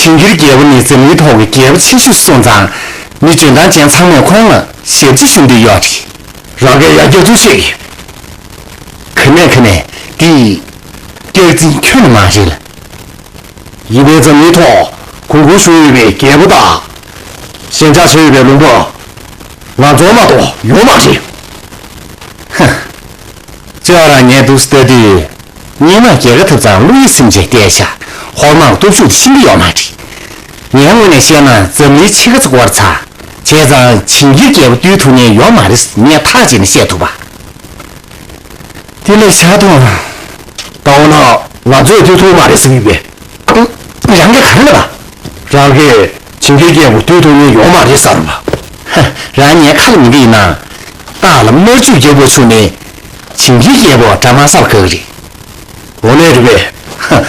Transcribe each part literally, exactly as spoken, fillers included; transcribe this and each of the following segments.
ཇིང་གིར་རྒྱལ་པོ་ནི་འཛམ་གླིང་ཐོག་གི་རྒྱལ་པོ་ཆེ་ཤོས་སུ་སོང་ཙང་། མི་འཇོན་ཐང་ཅན་ཚང་མས་ཁོང་ལ་ཞབས་ཕྱི་ཞུ་འདོད་ཡོད་རེད། རང་གིས་ཡང་བསྐྱར་ཐུགས་ཆེ་གི། ག་ནས་ག་ནས་འདི་སྐྱག་རྫུན་ཁྱོན་ནས་མ་རེད་ལ། ཡིན་ནའི་འཛམ་གླིང་ཐོག་གོང་བཀུར་ཞུ་འོས་པའི་རྒྱལ་པོ་དང་། ཞེན་ཆགས་བྱེད་འོས་པའི་ལུང་པ། ང་ཚོ་མ་གཏོགས་ཡོད་མ་རེད། ཧ། ཅོག་རང་ངས་འདུག་ལྟ་དུས། སྔོན་མ་རྒྱལ་ཁ་ཐོབ་ཙང་བློ་ཡིད་ཚིམ་བྱས་བསྡད་ཤག་ཧོར་དམག་སྟོབས་ཤུགས་དེ་ཤེས་ཀྱི་ཡོད་མ་རེད། ངའི་ངོས་ནས་བཤད་ན་འཛམ་གླིང་ཕྱེད་ཀ་ཙམ་འགོར་ཚར། བྱས་ཙང་ཇིང་གིར་རྒྱལ་པོ་བཏུལ་ཐུབ་མཁན་ཡོད་མ་རེད་ངས་ཐག་བཅད་ནས་བཤད་ཐུབ་པ། དེ་ལས་ཆགས་དོན། ད་འོ་ན་ང་ཚོས་བཏུལ་ཐུབ་མ་རེད་ཟེར་གྱི་ཡོད་པས། རང་གིས་ག་རེ་ལབ་པ། རང་གིས་ཇིང་གིར་རྒྱལ་པོ་བཏུལ་ཐུབ་མཁན་ཡོད་མ་རེད་ཟེར་བ། ཧ། རང་ངའི་ཁ་ལ་ཉན་གྱི་ཡིན་ན། སྟག་ལ་དམར་མཆོད་རྒྱབ་པ་བྱུང་ནས་ཇིང་གིར་རྒྱལ་པོ་དགྲ་དམག་སར་བཀག་གི་རེད། འོ་ལས་རེད་པས། ཧ།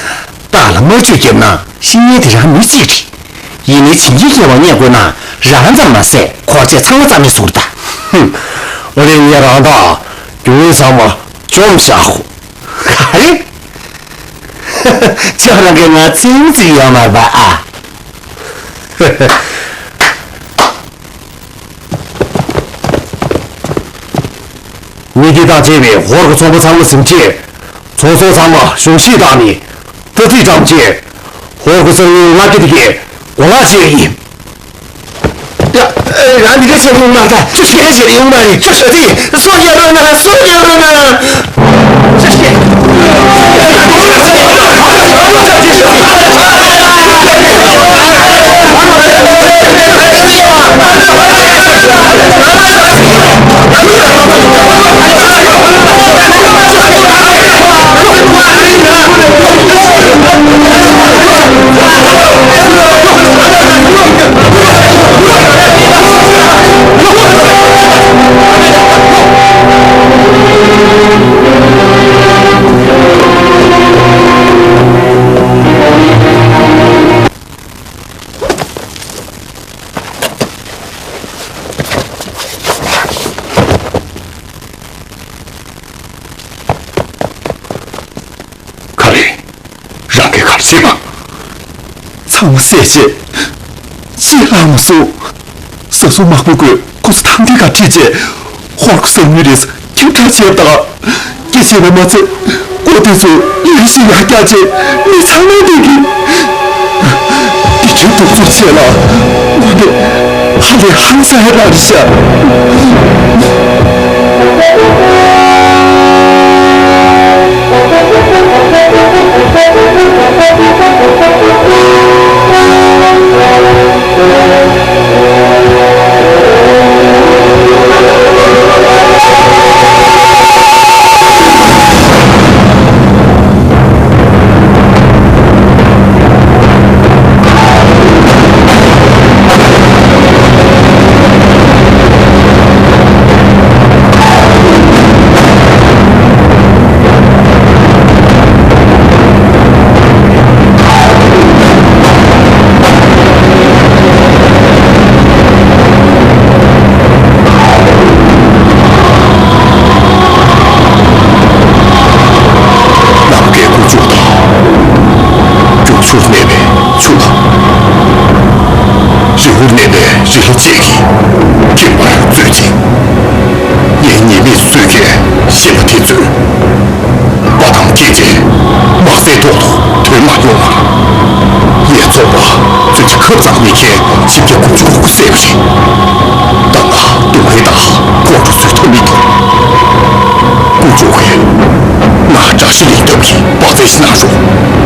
སྟག་ལ་དམར་མཆོད་བརྒྱབ་ན་བཤེས་གཉེན་དེ་རང་མི་གཅིག་རེད། ཡིན་ནའི་ཇིང་གིར་རྒྱལ་པོ་རྙེད་དགོས་ན་རང་ཙམ་མ་ཟད་འཁོར་བཅས་ཚང་མ་རྩ་མེད་བཟོ་གི་རེད་ད། ཧུམ། འོ་ལས་ངས་རང་དང་རྒྱུ་ཡོད་ཚང་མ་བཅོམ་བཞག་གོ། ག་རེ། ཁྱོད་རང་གིས་ང་ཚིག་ཙིག་ཡོད་མ་རེད་པ་ཨ། མི་འདི་དང་བཅས་པའི་ཧོར་གྱི་ཚོང་པ་ཚང་མ་ཟིན་བྱས། ཚོང་ཟོག་ཚང་མ་གཞུང་བཞེས་བཏང་ནས། རྩ་ཚིག་བཀྲམ་བྱས། ཧོར་གྱི་སང་ཉིན་ལྔ་བརྒྱ་དེ་གའི་གོ་ལག་བྱས་ཡིན། ཡ། རང་འདི་ག་བྱས་ཡོང་མ་ད། ཁྱོད་ཤི་ཁ་བྱས་ཡོང་མ་རེད། ཁྱོད་ཤི་དེ་སོ་རྒྱག་རོགས་གནང་། སོ་རྒྱག་རོགས་གནང་། ཁྱོད་ཤི། ག་རེ། རང་གིས་ག་རེ་བྱས་པ། ཚང་མ་བསད་བྱས། གཅིག་ལྷག་མ་སོང་། བཟའ་ཚང་མང་པོ་ཀོས་ཁོ་ཚོ་ཐང་དེ་ག་ཁྲིད་བྱས། ཧོར་གྱི་ས་མིང་རེས་ཁྱབ་བསྒྲགས་བྱས་པ་དང་། སྐད་ཆ་ལ་མ་ཚད་ཀོ་དེ་ཚོ་ཡུལ་ཞིག་ཡར་བཀྱག་བྱས་མི་ཚང་མ་བསྡད་ཀྱི། འདི་འདྲའི་གདུག་རྩུབ་བྱས་ལ་དངོས་གནས་ཧ་ལས་ཧང་སང་ཡ་རང་རེད་ཤག་ནམ་མཁའི་ཁུ་བྱུག་དང་། རྒྱུག་ཆུར་གནས་པའི་ཆུ་དང་། རི་བོར་གནས་པའི་རི་ལྷ་བཅས་ཀྱིས་ཁྱིམ་པར་བཙོས་ཤིང་། ངའི་ཉེས་མེད་སུས་ཀྱང་ཞེན་པ་དེ་ཚོས། དཔའ་གཏམ་སྐད་ཆ་དམག་སའི་ཐོག་ཏུ་ཐོན་མ་མྱོང་བར། ངས་བཙོག་པ་ཚུན་ཆད་ཁབ་གཙང་མེད་མཁན་ཆིབས་རྒྱ་དཀོན་མཆོག་ཁོ་བསད་པ་རེད། ད་ང་སྡུག་བསྔལ་དང་ཁོང་ཁྲོ་ཚོའི་ཐབས་མེད་གྱུར། དཀོན་མཆོག་གིས་ང་དགྲ་ཤ་ལེན་ཐབས་ཀྱི་དཔའ་རྩལ་ཞིག་གནང་རོགས།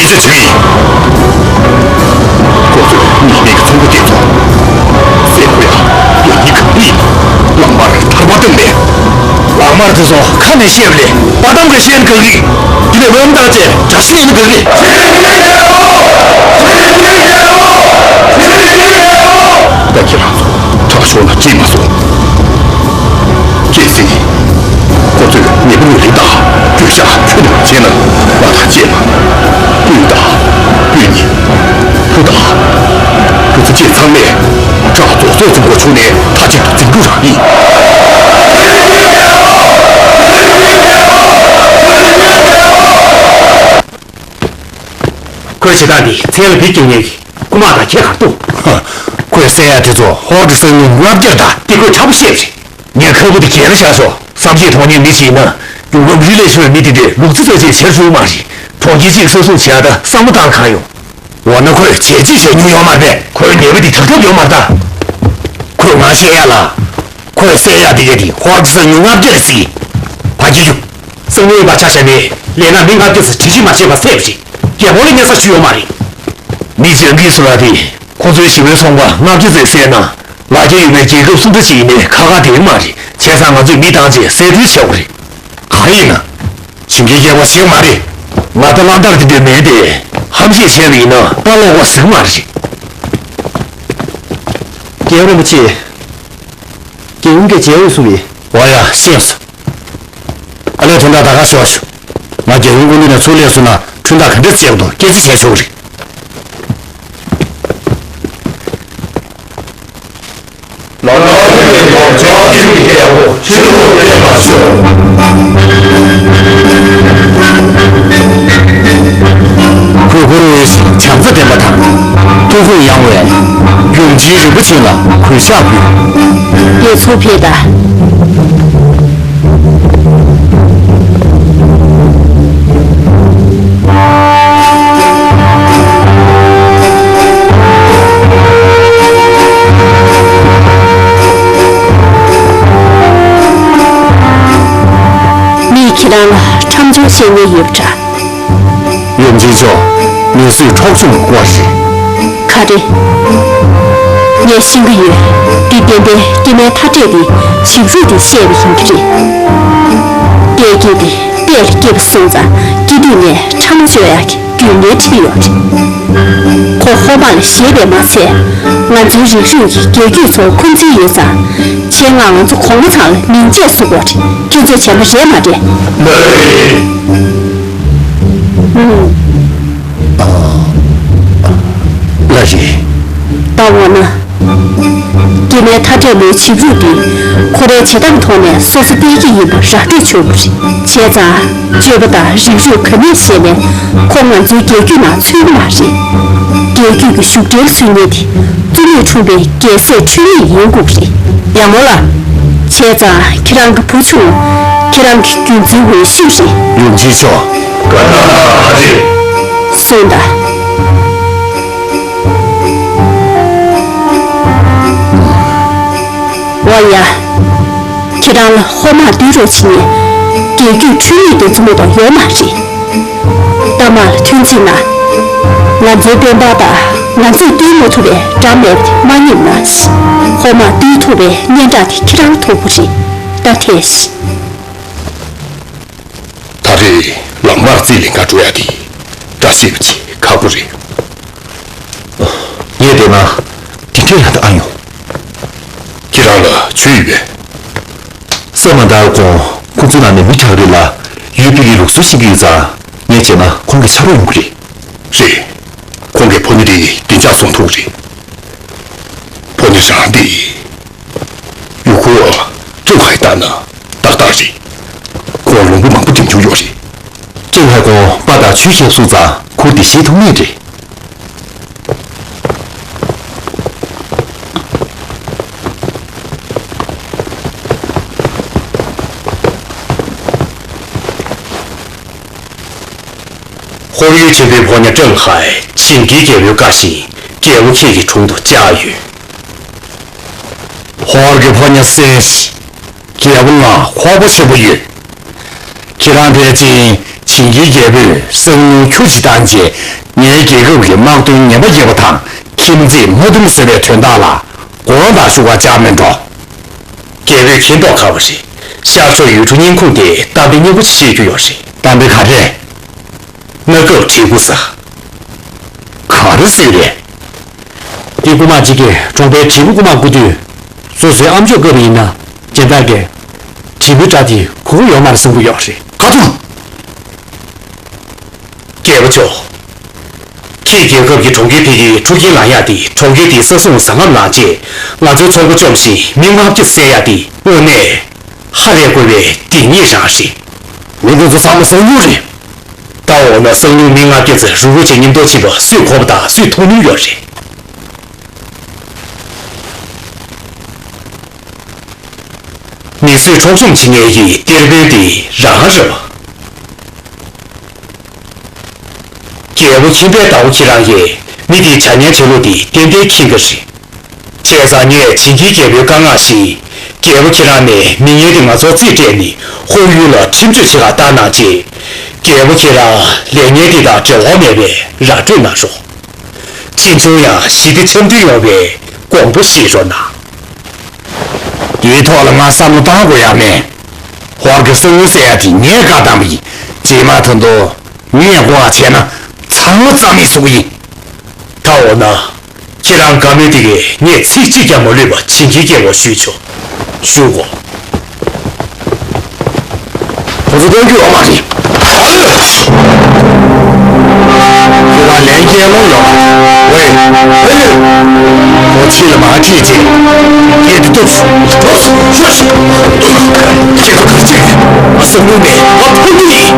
ཅི་བྱེད་ཀྱི་ཡིན། ཁོ་ཚོས་ཉེས་མེད་ཀྱི་ཚོང་པ་དེ་ཚོ་བསད་དགོས་ཡ། དོན་སྙིང་གང་ཡིན། ལག་དམར་ཐར་པ་བཏང་ནས། ལག་དམར་དེ་ཚོ་ཁ་ནས་བཤད་པ་ལས་པ་ཏམ་གྱིས་བཤད་ན་དགའ་གི། དེ་ནས་འོས་མི་བཏང་བྱས་དགྲ་བཤེད་ཡིན་ན་དགའ་གི། ད་ཁྱེད་རང་ཚོ་དྲག་ཤོས་ལ་ཁྲིད་མ་སོང་། གལ་སྲིད་ཁོ་ཚོས་ཉེས་པ་ངོས་ལེན་དང་བརྗོད་བྱ་ཁྱོན་ནས་མ་བྱས་ན། ང་དང་བཅས་པ་སྤུན་དང་སྤུན་ཉེ། བུ་དང་བུ་ཚ་བཅས་ཚང་མས་དྲག་རྫོགས་སོགས་འཛིན་གོ་ཆུང་ནས་མཐའ་གཅིག་ཏུ་འཛིན་རྒྱུ་རང་ཡིན། ཁོའི་བྱེད་སྟངས་འདི་མཚན་ལ་བིད་སྐྱེལ་མཁན་གྱི་རྐུ་མ་དང་ཁྱད་གར་འདུག་ཁོས་བསད་ཡ་དེ་ཚོ་ཧོར་གྱི་སོན་རྣོན་ལྔ་བརྒྱ་དང་། དེ་ཁོས་ཁྲ་པོ་བཤད་པ་རེད། ངས་ཁ་བུ་དེ་གྱེན་ལ་བཞག་ཆོག་བསམ་ཤེས་མཐོང་མཁན་མི་ཞིག་ཡིན་ན། ཡུལ་ཁམས་རི་ལས་ཆེ་བའི་མི་དེ་འདྲས་ལུག་རྫི་རྩ་ཆེ་བྱེད་སྲོལ་མ་རེད། གྲོང་ཁྱེར་གཅིག་ས་སྲུང་བྱེད་ཡ་ད་བསམ་བློ་བཏང་གང་ཡོང་། འོ་ན་ཁོས་བྱས་རྗེས་བྱས་མྱོང་ཡོད་མ་རེད་པས། ཁོའི་ཉེས་པ་འདི་དག་ཐབས་ཡོད་མ་རེད་ད། ཁོས་ང་བཤད་ཡ་ལ། ཁོས་བསད་ཡ་དེ་ག་དེ་ཧོར་གྱི་སོན་རྣོན་ལྔ་བརྒྱ་རེད་ཟེར། ཕ་གི་ཡུ། སང་ཉིན་པ་ཆ་བཞག་ནས་ལས་ན་མི་ལྔ་བརྒྱ་ཙམ་དྲི་ཞིབ་མ་བྱས་པ་བསད་པ་རེད། རྒྱལ་མོ་ལ་སྙན་ས་ཞུ་ཡོད་མ་རེད། མི་སྤྱང་ཀི་ཚོ་ལ་དེ་ཁོ་ཚོའི་ཞི་བའི་ཚོང་པ་ལྔ་བརྒྱ་ཙམ་བསད་ན། ལ་རྒྱ་ཡོད་པའི་རྒྱལ་ཁབ་སུ་འདྲ་ཞིག་ཡིན་ནའི་ཁ་ཁ་དེ་མ་རེད། བྱས་ཙང་ང་ཚོས་མི་བཏང་བྱས་བསད་རྡུང་བྱེད་དགོས་རེད། གང་ཡིན་ན། བྱིན་གྱིས་བརྒྱན་པ་ཞིག་མ་རེད། ང་ད་བླ་དར་དེ་འདྲ་མེད་དེ། ཧམ་བཤད་བྱས་པ་ཡིན་ན་དཔའ་ལོག་པ་ཟིག་མ་རེད། རྒྱལ་བ་རིན་པོ་ཆེ། རྒྱལ་ཡུམ་གྱི་མཇལ་འོས་སུ་ཡིན། འོ་ཡ་ཤེས་སོང་། ཨ་ལས་དོན་དག་ད་ག་ཤོག་ཤོག་ང་རྒྱལ་ཡུམ་སྐུ་མདུན་ནས་ཚུར་སླེབས་སོང་ན་ཁྲུན་ཐག་ག་འདྲ་བརྩེགས་འདུག་སྐད་ཆ་བྱས་ཆོག་གི་རེད། ལགས་ལགས་ཡོད་པའི་ཐོག་ལྕགས་ཀྱི་རྒྱལ་པོ་ཁྲི་ལོ་བརྟན་པར་ཤོག་གུས་བཀུར་འོས་ཤིང་བྱམས་བརྩེ་ལྡན་པ་དང་། ཐུགས་དགོངས་ཡངས་པའི་ཡུམ་ཆེན་རིན་པོ་ཆེ་ལ་གུས་ཕྱག་འབུལ། དེ་ཚོ་ཕེབས་དང་། ངས་ཁྱེད་རང་ལ་འཁྲབ་སྦྱོང་བཤད་མཁན་ཡོད་པ་འདྲ། ཡུམ་ཆེན་མཆོག་ངལ་གསོས་འཕྲོག་བཅོམ་སྐོར་རེད། ག་རེ། ངས་ཤེས་ཀྱི་ཡོད། འདི་ཏན་ཏན་སྐྱེ་དམན་མཐའ་བྲལ་གྱི་ཞིག་གཟུགས་དེ་བཤད་པ་ཡིན་གྱི་རེད། སྐད་སྐྱེས་དེ་དཔལ་ལ་སྐྱེས་པ་སོང་ཙང་སྐྱེ་དུས་ནས་ཁྲ་མོ་བཅོས་ཡག་གི་རྒྱུ་ངའི་ཁྲིད་ཡོད་རེད། ཁོ་ཧོ་མ་ལ་བཞེས་པས་མ་ཚད། ང་ཚོའི་རིག་གཞུང་གི་རྒྱལ་རྒྱུད་ཚོར་འཁོན་འཛིན་ཡོད་ཙང་། ཁྱེད་ང་ང་ཚོ་གོང་མ་ཚང་ལ་མིང་ཆད་བཟོ་དགོས་རེད། ཁྱེད་ཚོས་བྱས་ན་རེད་མ་རེད། ལགས་རེད། ཨུམ། ལགས་རེད། ད་འོ་ན། སྐྱེ་དམན་མཐའ་བྲལ་ལོའི་བྱེད་ལུགས་འདི་ཁོ་རའི་བྱེད་སྟངས་ཐོག་ནས་སོ་སོ་སྤེལ་གྱི་ཡིན་པ་ར་སྤྲོད་ཆོག་གི་རེད། བྱས་ཙང་སྤྱོད་པ་དང་རིག་གཞུང་ག་ནས་བཤད་ནས་ཁོ་ང་ཚོའི་རྒྱལ་རྒྱུད་ནང་ཚུད་ཀྱི་མ་རེད། རྒྱལ་རྒྱུད་ཀྱི་བཞུགས་གྲལ་ཚུད་མཁན་དེ་བཙུན་མོས་འཁྲུངས་པའི་རྒྱལ་སྲས་འཁྲུལ་མེད་ཡིན་དགོས་རེད། ཡག་མོ་ལ། བྱས་ཙང་ཁྱེད་རང་གི་བུ་ཆུང་ཁྱེད་རང་གི་རྒྱུད་འཛིན་འོས་ཤོས་རེད། ཡུམ་ཆེན་མཆོག་བཀའ་དྲིན་ཆེ། གསུངས་དང་། འོ་ཡ། ཁྱེད་རང་ལ་ཧོ་མ་སྡུད་རོགས་བྱེད་ནས་རྒྱལ་རྒྱུད་འཁྲུལ་མེད་དེ་ཚོ་མོ་དང་ཡོད་མ་རེད། ད་མ་ལ་ཐོན་རྩིས་གནང་། ང་ཚོའི་དཔོན་པོ་དང་ང་ཚོས་བསྟུན་མ་ཐུབ་པའི་དགྲ་མེད་པ་དེ་མ་ཉིད་ན། ཧོ་མ་སྡུད་ཐུབ་པའི་སྙན་གྲགས་དེ་ཁྱེད་རང་ལ་ཐོབ་པ་རེད། ད་ཐལ་ཤི། ད་རེས་ལག་དམར་རྩིས་ལེན་ག་འགྲོ་ཡ་དེ་བཀྲ་ཤིས་པ་ཅིག་ཁག་པོ་རེད། ངས་བལྟས་ན་དེ་འདྲས་ཡང་དག་ཨ་ཡོང་། ཁྱེད་རང་ལ་ཇུས་ཡོད་པས། ས་མ་དར་གོང་ཁོང་ཚོའི་ནང་ནས་མི་དྲག་རེད་ལ་ཡུལ་སྤེལ་གྱི་ལུགས་སྲོལ་ཤེས་ཀྱི་ཡོད་ཙང་ངས་བྱས་ན་ཁོང་གི་ཆ་རོགས་ཡོང་གི་རེད། རེད། ཁོང་གིས་ཕོ་ཉ་དེ་བདེ་འཇགས་བཟུང་ཐུབ་རེད། ཕོ་ཉ་རང་དེ། ཡུ་ཁུ་ཀྲུང་ཧའེ་ལྟར་ན་ཏག་ཏག་རེད། ཁོང་ལུང་པ་མང་པོ་འགྲིམ་མྱོང་ཡོད་རེད། ཀྲུང་ཧའེ་ཁོང་པ་དང་ཆུའི་ཞབས་བསུར་ཙང་ཁུར་དེ་ཤེས་ཐུབ་ངེས་རེད། ཧོར་ཡུལ་ཆེན་པོའི་ཕོ་ཉ་ཀྲུང་ཧའེ་ཞིང་གི་རྒྱལ་པོའི་བཀའ་བཞིན་རྒྱལ་པོ་ཁྱེད་ཀྱི་དྲུང་དུ་བཅར་ཡོད། ཧོར་གྱི་ཕོ་ཉ་བསད་ཤིག་རྒྱལ་པོ་ང་ཁོག་པ་ཆེན་པོ་ཡོད། ཁྱེད་རང་ཕལ་ཆེར་ཕྱི་ ཞིང་ཆེན་རྒྱལ་པོས་གསང་མྱུལ་ཁྱུ་གཅིག་བཏང་རྗེས་ངའི་རྒྱལ་ཁབ་ཀྱི་དམག་དོན་ངན་པ་རྒྱག་པ་དང་ཁྱིམ་མཚེས་མ་མཐུན་པ་བཟོས་པའི་དོན་དག་ལ་དགོངས་དག་ཞུ་བར་བཅར་མེད་འགྲོ། རྒྱལ་པོས་མཁྱེན་རྟོགས་དཀའ་བ་རེད། ཤར་ཕྱོགས་ཡུལ་གྲུ་རྙིང་ཁུངས་དེ་གཏམ་དཔེ་སྙན་པོ་ཞིག་བཤད་རྒྱུ་ཡོད་རེད། གཏམ་དཔེ་ག་རེ། གནའ་སྐབས་བྲིས་སྐུ་ཟེར། ག་རེ་ཟེར་རེད། འདི་རྐུ་མ་གཅིག་གིས་གྲོང་པའི་བྲིས་སྐུ་རྐུ་མ་རྐུ་དུས། སོ་སོའི་ཨམ་ཅོག་བཀབ་པ་ཡིན་ན་སྦྱིན་བདག་གིས་བྲིས་སྐུའི་སྒྲ་དེ་གོ་གི་ཡོད་མ་རེད་བསམ་གྱི་ཡོད་རེད། ཁ་ཐུག་རྒྱལ་པོ་མཆོག་ཁྱེད་རྒྱལ་ཁབ་ཀྱི་གྲོང་ཁྱེར་འཕེལ་རྒྱས་འཕྲོ་འགྱུར་ལངས་ཡག་དེ་གྲོང་ཁྱེར་དེའི་ས་སྲུང་ཟ་ཁང་ནང་བཅས་ང་ཚོའི་ཚོང་པ་བཅོམ་ཞིང་མི་ལྔ་བརྒྱ་བསད་ཡག་དེ་དངོས་གནས་ཧ་ལས་དགོས་པའི་སྡིག་ཉེས་རང་རེད། མི་དེ་ཚོ་ཚང་མ་གསང་མྱུལ་རེད། ད་འོ་ན་གསང་མྱུལ་མི་ལྔ་བརྒྱ་ཙམ་རུག་རུག་བྱས་མཉམ་དུ་ཕྱིན་པ་སུས་གོ་བ་དང་སུས་མཐོང་མྱོང་ཡོད་རེད། མི་གསོད་འཕྲོག་བཅོམ་བྱེད་མཁན་གྱི་གཏེར་དཔོན་དེ་རང་རེད་པ། རྒྱལ་པོ་མཁྱེན་པས་ཟླ་བོ་ཁྱེད་རང་གིས་མི་དེའི་བྱ་ངན་བྱེད་ལུགས་དེ་ཏན་ཏན་མཁྱེན་གྱི་རེད། བྱས་ཙང་ངས་བྱིན་གྱིས་རྒྱལ་པོའི་བཀའ་མངགས་ཤིང་རྒྱལ་པོ་ཁྱེད་རང་ནས་མི་ངན་དེ་ང་ཚོར་རྩིས་སྤྲད་ནས་ཧོར་ཡུལ་ལ་ཁྲིམས་གཅོད་བྱེད་གར་བཏང་གནང་རྗེས། རྒྱལ་པོ་ཁྱེད་རང་ལས་ངན་དེ་དང་འབྲེལ་བ་མེད་པའི་ར་སྤྲོད་གནང་རོགས། ཕྱིས་འབྱུང་ཡང་ཞི་བདེ་འཆམ་མཐུན་ཡོང་བའི་དགོངས་པ་བཞེས་རོགས་གནང་། དེའི་ཐོག་ལ་ང་བསམ་བློ་བཏང་དགོས་ཡ་མེད། ཧོར་གྱི་གསང་མྱུལ་ཟེར་ཡ་དེ་ངས་བཀའ་བཏང་བ་ཡིན། རྗེས་མ་ད་དུང་ངས་མགོ་བ་བྱས་ན་ཚང་མ་རྩ་མེད་བཟོ་གི་ཡིན། ད་འོ་ན། ཁྱེད་རང་བཀའ་མོལ་དེ་གས་ངས་ཚིག་གཅིག་ཀྱང་མ་ལུས་པ་བྱིན་གྱིས་བསྐྱལ་བར་ཞུས་ཆོག་ཞུ་དགོ། ཁོ་ཚོ་གཏོང་རྒྱུ་ཡོད་མ་རེད། ཁྱེད་རང་ལན་སྐྱེལ་ལོང་ཡོད་མ་རེད། ཝེ། ཧེ་ལེ། ཁོ་ཕྱི་ལ་མ་ཁྲིད་ཅེས། སྐད་དེ་སྟོབས་ཤུགས་སྟོབས་ཤུགས། ཁྱེད་ཚོ་ག་རེ་བྱེད་ཀྱི་ཡོད། ང་སོང་ནས་ང་ཕུང་རྒྱུ་ཡིན།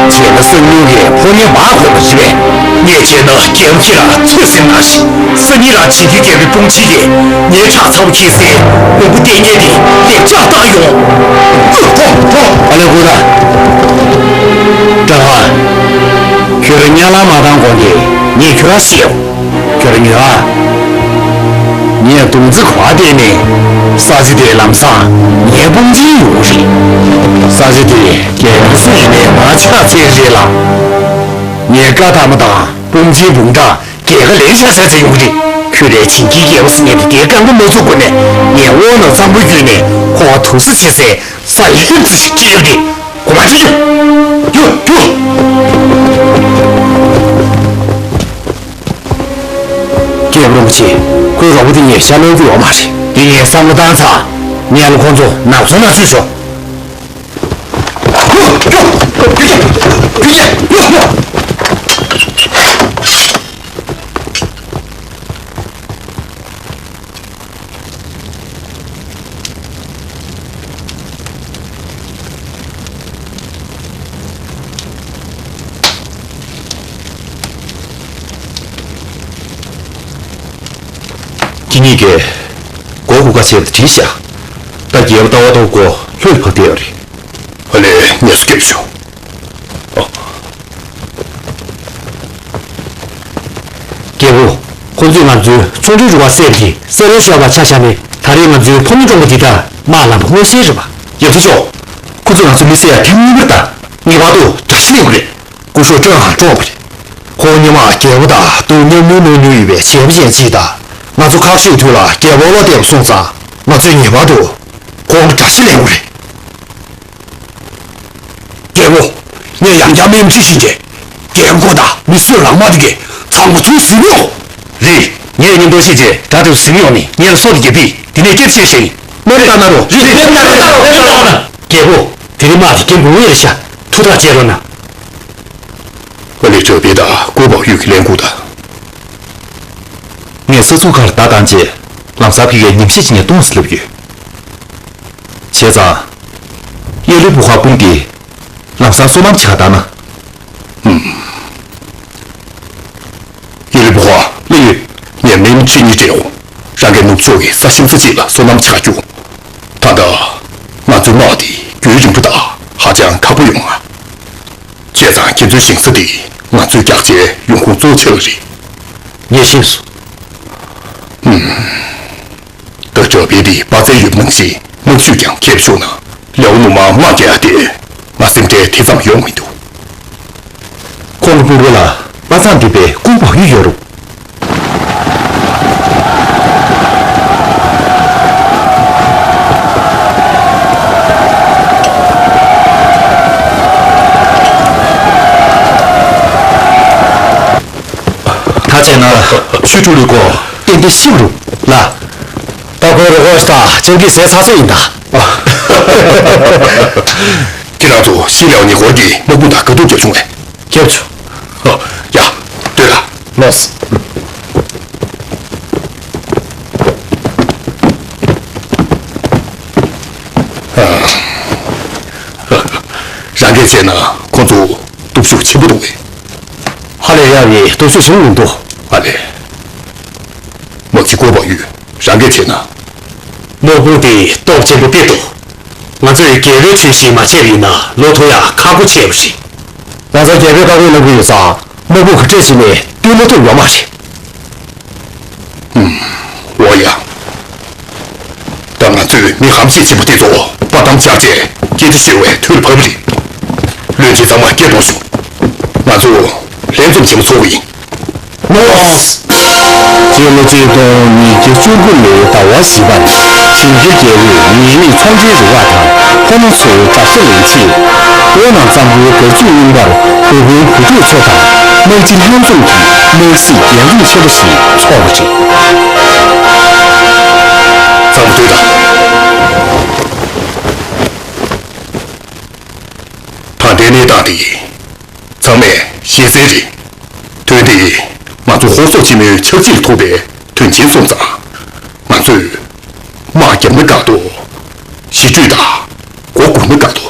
བྱས་ན་གསང་མྱུལ་གྱི་ཕོ་ཉ་མ་གོ་བ་ཞིག་རེད། ངས་བྱས་ན་རྒྱལ་པོ་ཁྱེད་རང་ཚོད་སེམས་གནང་ཞིག་སང་ཉིན་རང་བྱིན་གྱིས་བསྐྱལ་བའི་དཔུང་ཆེན་གྱིས་ངའི་ཁྲག་ཚ་བོ་ཁྱེར་སའི་ལུང་པ་བསྟན་མཁན་དེ་ལེགས་ཆགས་བཏང་ཡོང་། ཨ་ལེ་ཧུ་ར། ཀྲང་ཧ། ཁྱོད་རང་གཉའ་ལ་མ་བཏང་གོང་དེ་ངས་ཁྱོད་རང་བཤད་ཡོང་། ཁྱོད་རང་ཉོན་ཨ། ངས་དུང་རྩི་གོ་བ་བལྟས་ནས་ས་ཆ་དེ་ལམ་སང་ངའི་དཔུང་ཆེན་ཡོང་རེད། ས་ཆ་དེ་རྒྱལ་པོ་སུ་ཡིན་ནའི་མ་ཆགས་ཚད་རེད་ལ། ངས་བཀའ་བཏང་མ་བཏང་དཔུང་ཆེན་འབུམ་ཕྲག་རྒྱལ་ཁ་ལེན་ཤ་ཤ་ཚེ་ཡོང་གི་རེད། ཁྱོད་རའི་བྱིན་གྱིས་རྒྱལ་པོ་ཟེར་མཁན་དེ་དེའི་རྐང་པ་མ་ཚུགས་གོ་ནས་ངས་དབང་ལ་འཚམ་པོ་བརྒྱུད་ནས་ཁོ་བ་དུག་ས་བྱེད་སའི་ས་ཡི་ལྷུན་རྩི་ཞིག་སྐྱེལ་ཡོང་གི་རེད། གོ་མ་ཁྲིད་རྒྱུ། རྒྱུ་རྒྱུ། རྒྱལ་པོ་རིན་པོ་ཆེ། ཁོའི་རོགས་པ་དེ་ངས་ཤ་གནོན་རྒྱུ་ཡོད་མ་རེད། དེ་ངས་བསམ་བློ་བཏང་ཚར། ངས་ལ་ཁོང་ཚོ་ནག་ཚོང་ནང་ཚུད་ཤོག་ཁྱེད་གཉིས་ཀས་མགོ་སྒུར་ཁ་བྱས་པ་དེ་བྲིས་བཞག་ད་རྒྱལ་པོ་ལྟ་བ་ལྟ་བུ་མགོ་ལྷོད་ཕབ་བསྡད་ཡོད་རེད། ཨ་ལས། ངལ་གསོ་རྒྱབ་ཤོག་ཨོ། རྒྱལ་པོ། ཁོ་ཚོས་ང་ཚོའི་ཚོང་འབྲེལ་རུ་ཁག་བསད་དེ་སེ་རལ་ཤོར་བ་ཆ་བཞག་ནས་ད་རེས་ང་ཚོའི་ཕོ་མོ་གྲོགས་པོ་འདི་དག་དམག་ལམ་པ་མངོན་གསལ་རེད་པ། ཡབ་སྲས་མཆོག་ཁོ་ཚོས་ང་ཚོའི་མི་བསད་ཡ་ཐེངས་གཉིས་པ་རེད་ད། ངེས་པར་དུ་དགྲ་ཤ་ལེན་དགོས་རེད། སྐུ་ཞབས་ཀྲང་ཧང་བཀྲོངས་པ་རེད། ཁོང་སྔོན་མ་རྒྱལ་པོ་དང་ཐུག་མཉམ་མྱོང་གནང་མྱོང་ཡོད་པའི་བྱས་པ་ཅན་ཅིག་དང་། ང་ཚོ་ཁག་ཤོས་དུས་ལ་རྒྱལ་པོ་བློ་གཏད་པ་སོང་ཙང་། ང་ཚོས་ངེས་པར་དུ་ཁོང་ལ་དགྲ་ཤ་ལེན་དགོས་རེད། རྒྱལ་པོ། ངས་ཡང་བསྐྱར་སྨན་ཁྲིད་ཕྱིན་རྗེས། རྒན་འཁོགས་དང་མི་གསོད་ལག་དམར་དེ་གས་ཚང་མ་ཚུར་བཟུང་ཡོང་། རེད། ངས་ཉིན་ཐོ་ཤེས་རྗེས་དགྲ་དེ་བཟུང་ཡོང་ནས་ངས་ལ་སོ་དེ་རྒྱབ་པས་དེ་ནས་སྐྱེལ་ཆེད་བྱས་ཡིན། དམར་པོ་བཏང་ན་རོ། རེད། དམར་པོ་བཏང་ན་རོ། དམར་པོ་བཏང་ན། རྒྱལ་པོ། དེ་རིང་དམག་དེ་རྒྱབ་དགོས་ངེས་རེད་ཤག་ཐུགས་ཐག་བཅད་རོགས་གནང་། ཨ་ལེ་ཇོ་པེ་དང་ཀུའུ་པའོ་ཡུས་ཀྱི་ལས་འགུལ་དང་། ངས་ས་ཚུགས་ཁག་ལ་བརྡ་བཏང་རྗེས་ལམ་སང་ཕ་གིར་ཉམས་ཞིབ་བྱེད་ནས་གཏོང་ཟེར་ལབ་ཡོད། བྱས་ཙང་། གཡས་ལུས་པོ་ཧྭ་དཔུང་དེ་ལམ་སང་སོ་ནམ་བྱེད་ག་བཏང་ན། ཧུམ། གཡས་ལུས་པོ་ཧྭ། ལགས་ཡོད། ངས་མི་ཁྲི་གཉིས་སྤྲད་འོང་། རང་གི་ནུབ་ཕྱོགས་ཀྱི་ས་ཞིང་ས་གཅིག་ལ་སོ་ནམ་བྱེད་ག་རྒྱུགས། ད་ལྟ་ང་ཚོའི་དམག་དེ་རྒྱུན་རིང་པོ་དང་ཧ་ཅང་ཁག་པོ་ཡོང་ང་། བྱས་ཙང་ཁྱེད་ཚོའི་ཞིང་ས་དེ་ང་ཚོའི་རྒྱགས་ཆའི་ཡོང་ཁུངས་གཙོ་ཆེ་བ་རེད། ངས་ཤེས་སོང་། ཧུམ། ད་དྲག་པོའི་དེ་དཔའ་རྩལ་ཡོད་པ་ནང་བཞིན་དམག་ཇུས་ཀྱང་མཁས་པ་བྱུང་ན་ལེའུ་ནུ་མ་དམག་རྒྱག་ཡ་དེ་ང་སེམས་ཁྲལ་དེ་ཙམ་ཡོང་མི་འདུག་སྤུན་པ་ལ་པ་སངས་འདུས་པའི་ཀུན་བག་ཡོད་ཡོད་རུང་། ད་བྱས་ན་ཆོས་དྲུག་ལུས་སྐོར་ཏན་ཏན་ཤེས་རུང་ལ། ད་ཁོའི་རོགས་པ་ཞིག་དང་སྤྱང་ཀི་ཟས་ཚ་ཚ་ཡིན་ད། ཁྱེད་རང་ཚོ་ཤི་ལེའོ་ཉེ་འཁོར་གྱི་དམག་དཔུང་དང་དགའ་སྡུག་རྒྱབ་བྱུང་བས། རྒྱབ་བྱུང་། ཡ། སྡོད་ལ། ལོས། རང་གིས་བྱས་ན་ཁོ་ཚོ་སྟོབས་ཤུགས་ཆེན་པོ་འདུག་བས། ཧ་ལས་ཡག་གི་སྟོབས་ཤུགས་ཆེན་པོ་མི་འདུག་ཧ་ལས། མ་གཞི་བཀོད་པ་ཡོད། རང་གིས་བྱས་ན། དམག་དཔུང་དེ་སྟོབས་ཆེན་པོ་དཔེ་འདུག་ང་ཚོས་རྒྱལ་པོའི་ཚུལ་བཞིན་མ་བྱས་པ་ཡིན་ན་ལོ་ཐོ་ཡག་ཁག་པོ་ཆེ་བ་རེད། ང་ཚོ་རྒྱལ་པོའི་བཀའ་དགོངས་ལ་གུས་ཡོད་ཙང་དམག་དཔུང་ག་འདྲས་བྱས་ནས་བཏུལ་མ་ཐུབ་ཡོད་མ་རེད། ཧུམ། འོ་ཡ། ད་ང་ཚོས་མི་ཧམ་ཤེད་ཆེན་པོ་དེ་ཚོ་དཔའ་གཏམ་བཤད་རྗེས་སྐད་ཆ་ཤོད་པའི་དུས་ལ་བབ་པ་རེད། བློན་ཆེན་ཚང་མ་སྐད་གཏོང་ཤོག་ང་ཚོ་ལྷན་འཛོམས་ཆེན་མོ་ཚོགས་པ་ཡིན། ལོས། སྤྱི་ལོ་གཅིག་སྟོང་ཉིས་བརྒྱ་བཅུ་དགུ་ལོའི་ཟླ་བ་བཞི་པར་ཇིང་གིར་རྒྱལ་པོས་ཉེས་མེད་ཚོང་འབྲེལ་རུ་ཁག་དང་ཁོ་ན་ཚོའི་དགྲ་ཤ་ལེན་ཆེད། བོད་ནང་གཙང་པོའི་སྒར་ཚུགས་རྙིང་པར་འགོ་དཔོན་བུ་ཕྲུག་ཚོ་དང་དམག་སྤྱི་ལྷན་འཛོམས་ཀྱིས་དམག་སྲིད་རྒྱས་འཛོམས་ཆེན་པོ་ཞིག་ཚོགས་པ་རེད། གཙང་པོ་སྡོད་དང་། ད་ལྟའི་གནས་སྟངས་དེ། ཚང་མས་ཤེས་གསལ་རེད། དོན་དེ་ང་ཚོ་ཧོར་སོག་ཆེན་མོའི་ཆབ་སྲིད་ཐོག་པའི་དོན་ཆེན་སོང་ཙང་། ང་ཚོས་དམག་བརྒྱབ་ན་དགའ་འདུག་ཞི་གྲོས་དང་མགོ་སྒུར་ན་དགའ་འདུག་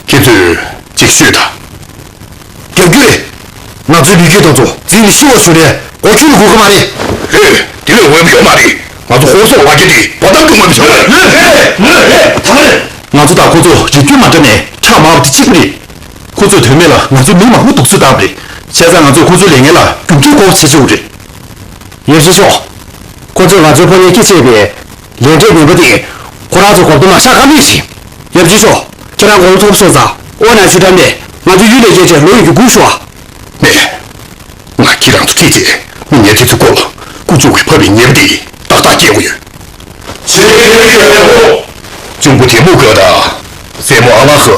ཁྱེད་ཚོས་ཅིག་ཤོད་དང་། རྒྱབ་སྐྱོར་རེད། ང་ཚོའི་ལུས་རྒྱུ་དེ་ཚོ་འཛིན་ནས་ཤི་བར་ཞུ་ནས་མགོ་ཁྱུར་དུ་སྒུར་གི་མ་རེད། ཧེ། དེ་ལས་འོས་པ་ཡོད་མ་རེད། ང་ཚོ་ཧོར་སོག་ལ་རྒྱ་དེ་བ་དམ་དུ་ངོས་མི་བྱ། ལོས་རེད། ལོས་རེད། ད་རེད། ང་ཚོ་དང་ཁོ་ཚོ་རིགས་རྒྱུད་མ་འདྲ་ནས་ཁྲག་མང་བ་དེ་གཅིག་པ་རེད། ཁོ་ཚོས་དོན་མེད་ལ་ང་ཚོའི་མི་མང་པོ་སྡུག་བསྔལ་བཏང་བ་རེད། བྱས་ཙང་ང་ཚོས་ཁོ་ཚོའི་ལས་ངན་ལ་རྒྱུ་མཐུན་དགོས་པ་ཆེ་ཆེ་བ་རེད། ཡབ་ཆེན་མཆོག་ཁོ་ཚོས་ང་ཚོའི་ཕོ་ཉ་སྐྱེ་བྱས་པའི་ལས་འབྲས་ངན་པ་དེ་ཁོ་རང་ཚོ་གོ་རྟོགས་མ་ཆགས་ཀ་མེད་ཅིང་། ཡབ་ཆེན་མཆོག་ཁྱེད་རང་དགོངས་ཐོབ་སོང་ཙང་དབུ་ནང་ཆུ་འགྲམ་ནས་ང་ཚོའི་གཡུལ་ལས་སྐྱེལ་ཆེད་ལོག་ཡོང་རྒྱུ་སྒུག་ཤོག་ཨ། མེད། ང་ཁྱེད་རང་ཚོ་ཁྲིད་བྱས་མི་ངན་དེ་ཚོའི་མགོ་ལ་ཀུ་ཅོ་གིས་ཕབ་པའི་ཉེས་པ་དེ་ཏག་ཏག་སྐྱེལ་དགོས་ཡོད། ཆེ་ཡོད། གཅུང་པོ་དེ་མོ་དགའ་ད། སྲས་མོ་ཨ་ལ་ཧོ།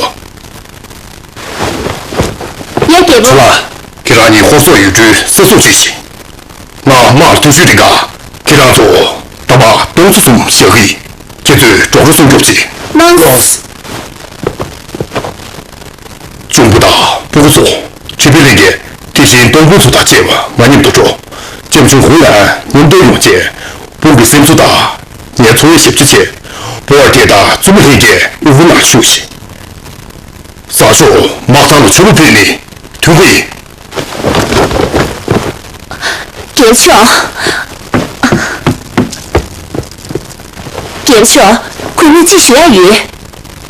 ཡ་རྒྱལ་པོ། ཚོ་ལ། ཁྱེད་རང་གཉིས་ཧོར་སོག་ཡུལ་གྲུའི་ས་སྲུང་བྱེད་ཤིག་ང་དམག་ལ་ཐུག་ཤུལ་རིང་ག་ཁྱེད་རང་ཚོ་ད་མ་སྟོང་ཚོ་གསུམ་བཞག་གི་ཁྱེད་ཚོས་གྲོགས་རོ་སྲུང་སྐྱོབ་བྱེད། གནང་སོང་། གཅུང་པོ་དང་སྤུ་གུ་ཚོ་ཁྲི་པའི་ལྷན་རྒྱས་དེ་བཞིན་སྟོང་དཔོན་ཚོ་དང་བཅས་པ་མ་ཉམས་དུ་འགྲོ། ལྕམ་ཆུང་ཧུང་ལན་མཉམ་འབྲེལ་ཡོང་བྱས། སྤུན་གྱི་སེམས་གསོ་དང་། ངའི་འཚོ་བའི་ཞབས་ཕྱི་ཆེད། བོ་བར་ཏེ་དང་བཙུན་མོ་ལྷན་རྒྱས་དབུ་དཔུང་ནང་བཞུགས་ཤིག་ས་ཕྱོགས་དམག་ཐང་ལ་མཆོད་པ་ཕུལ་ནས་ཐུགས་ཁུར་ཡིན། རྒྱལ་མཆོག་རྒྱལ་མཆོག་གུས་མོས་ཅི་ཞུ་ཡ་ཡོད།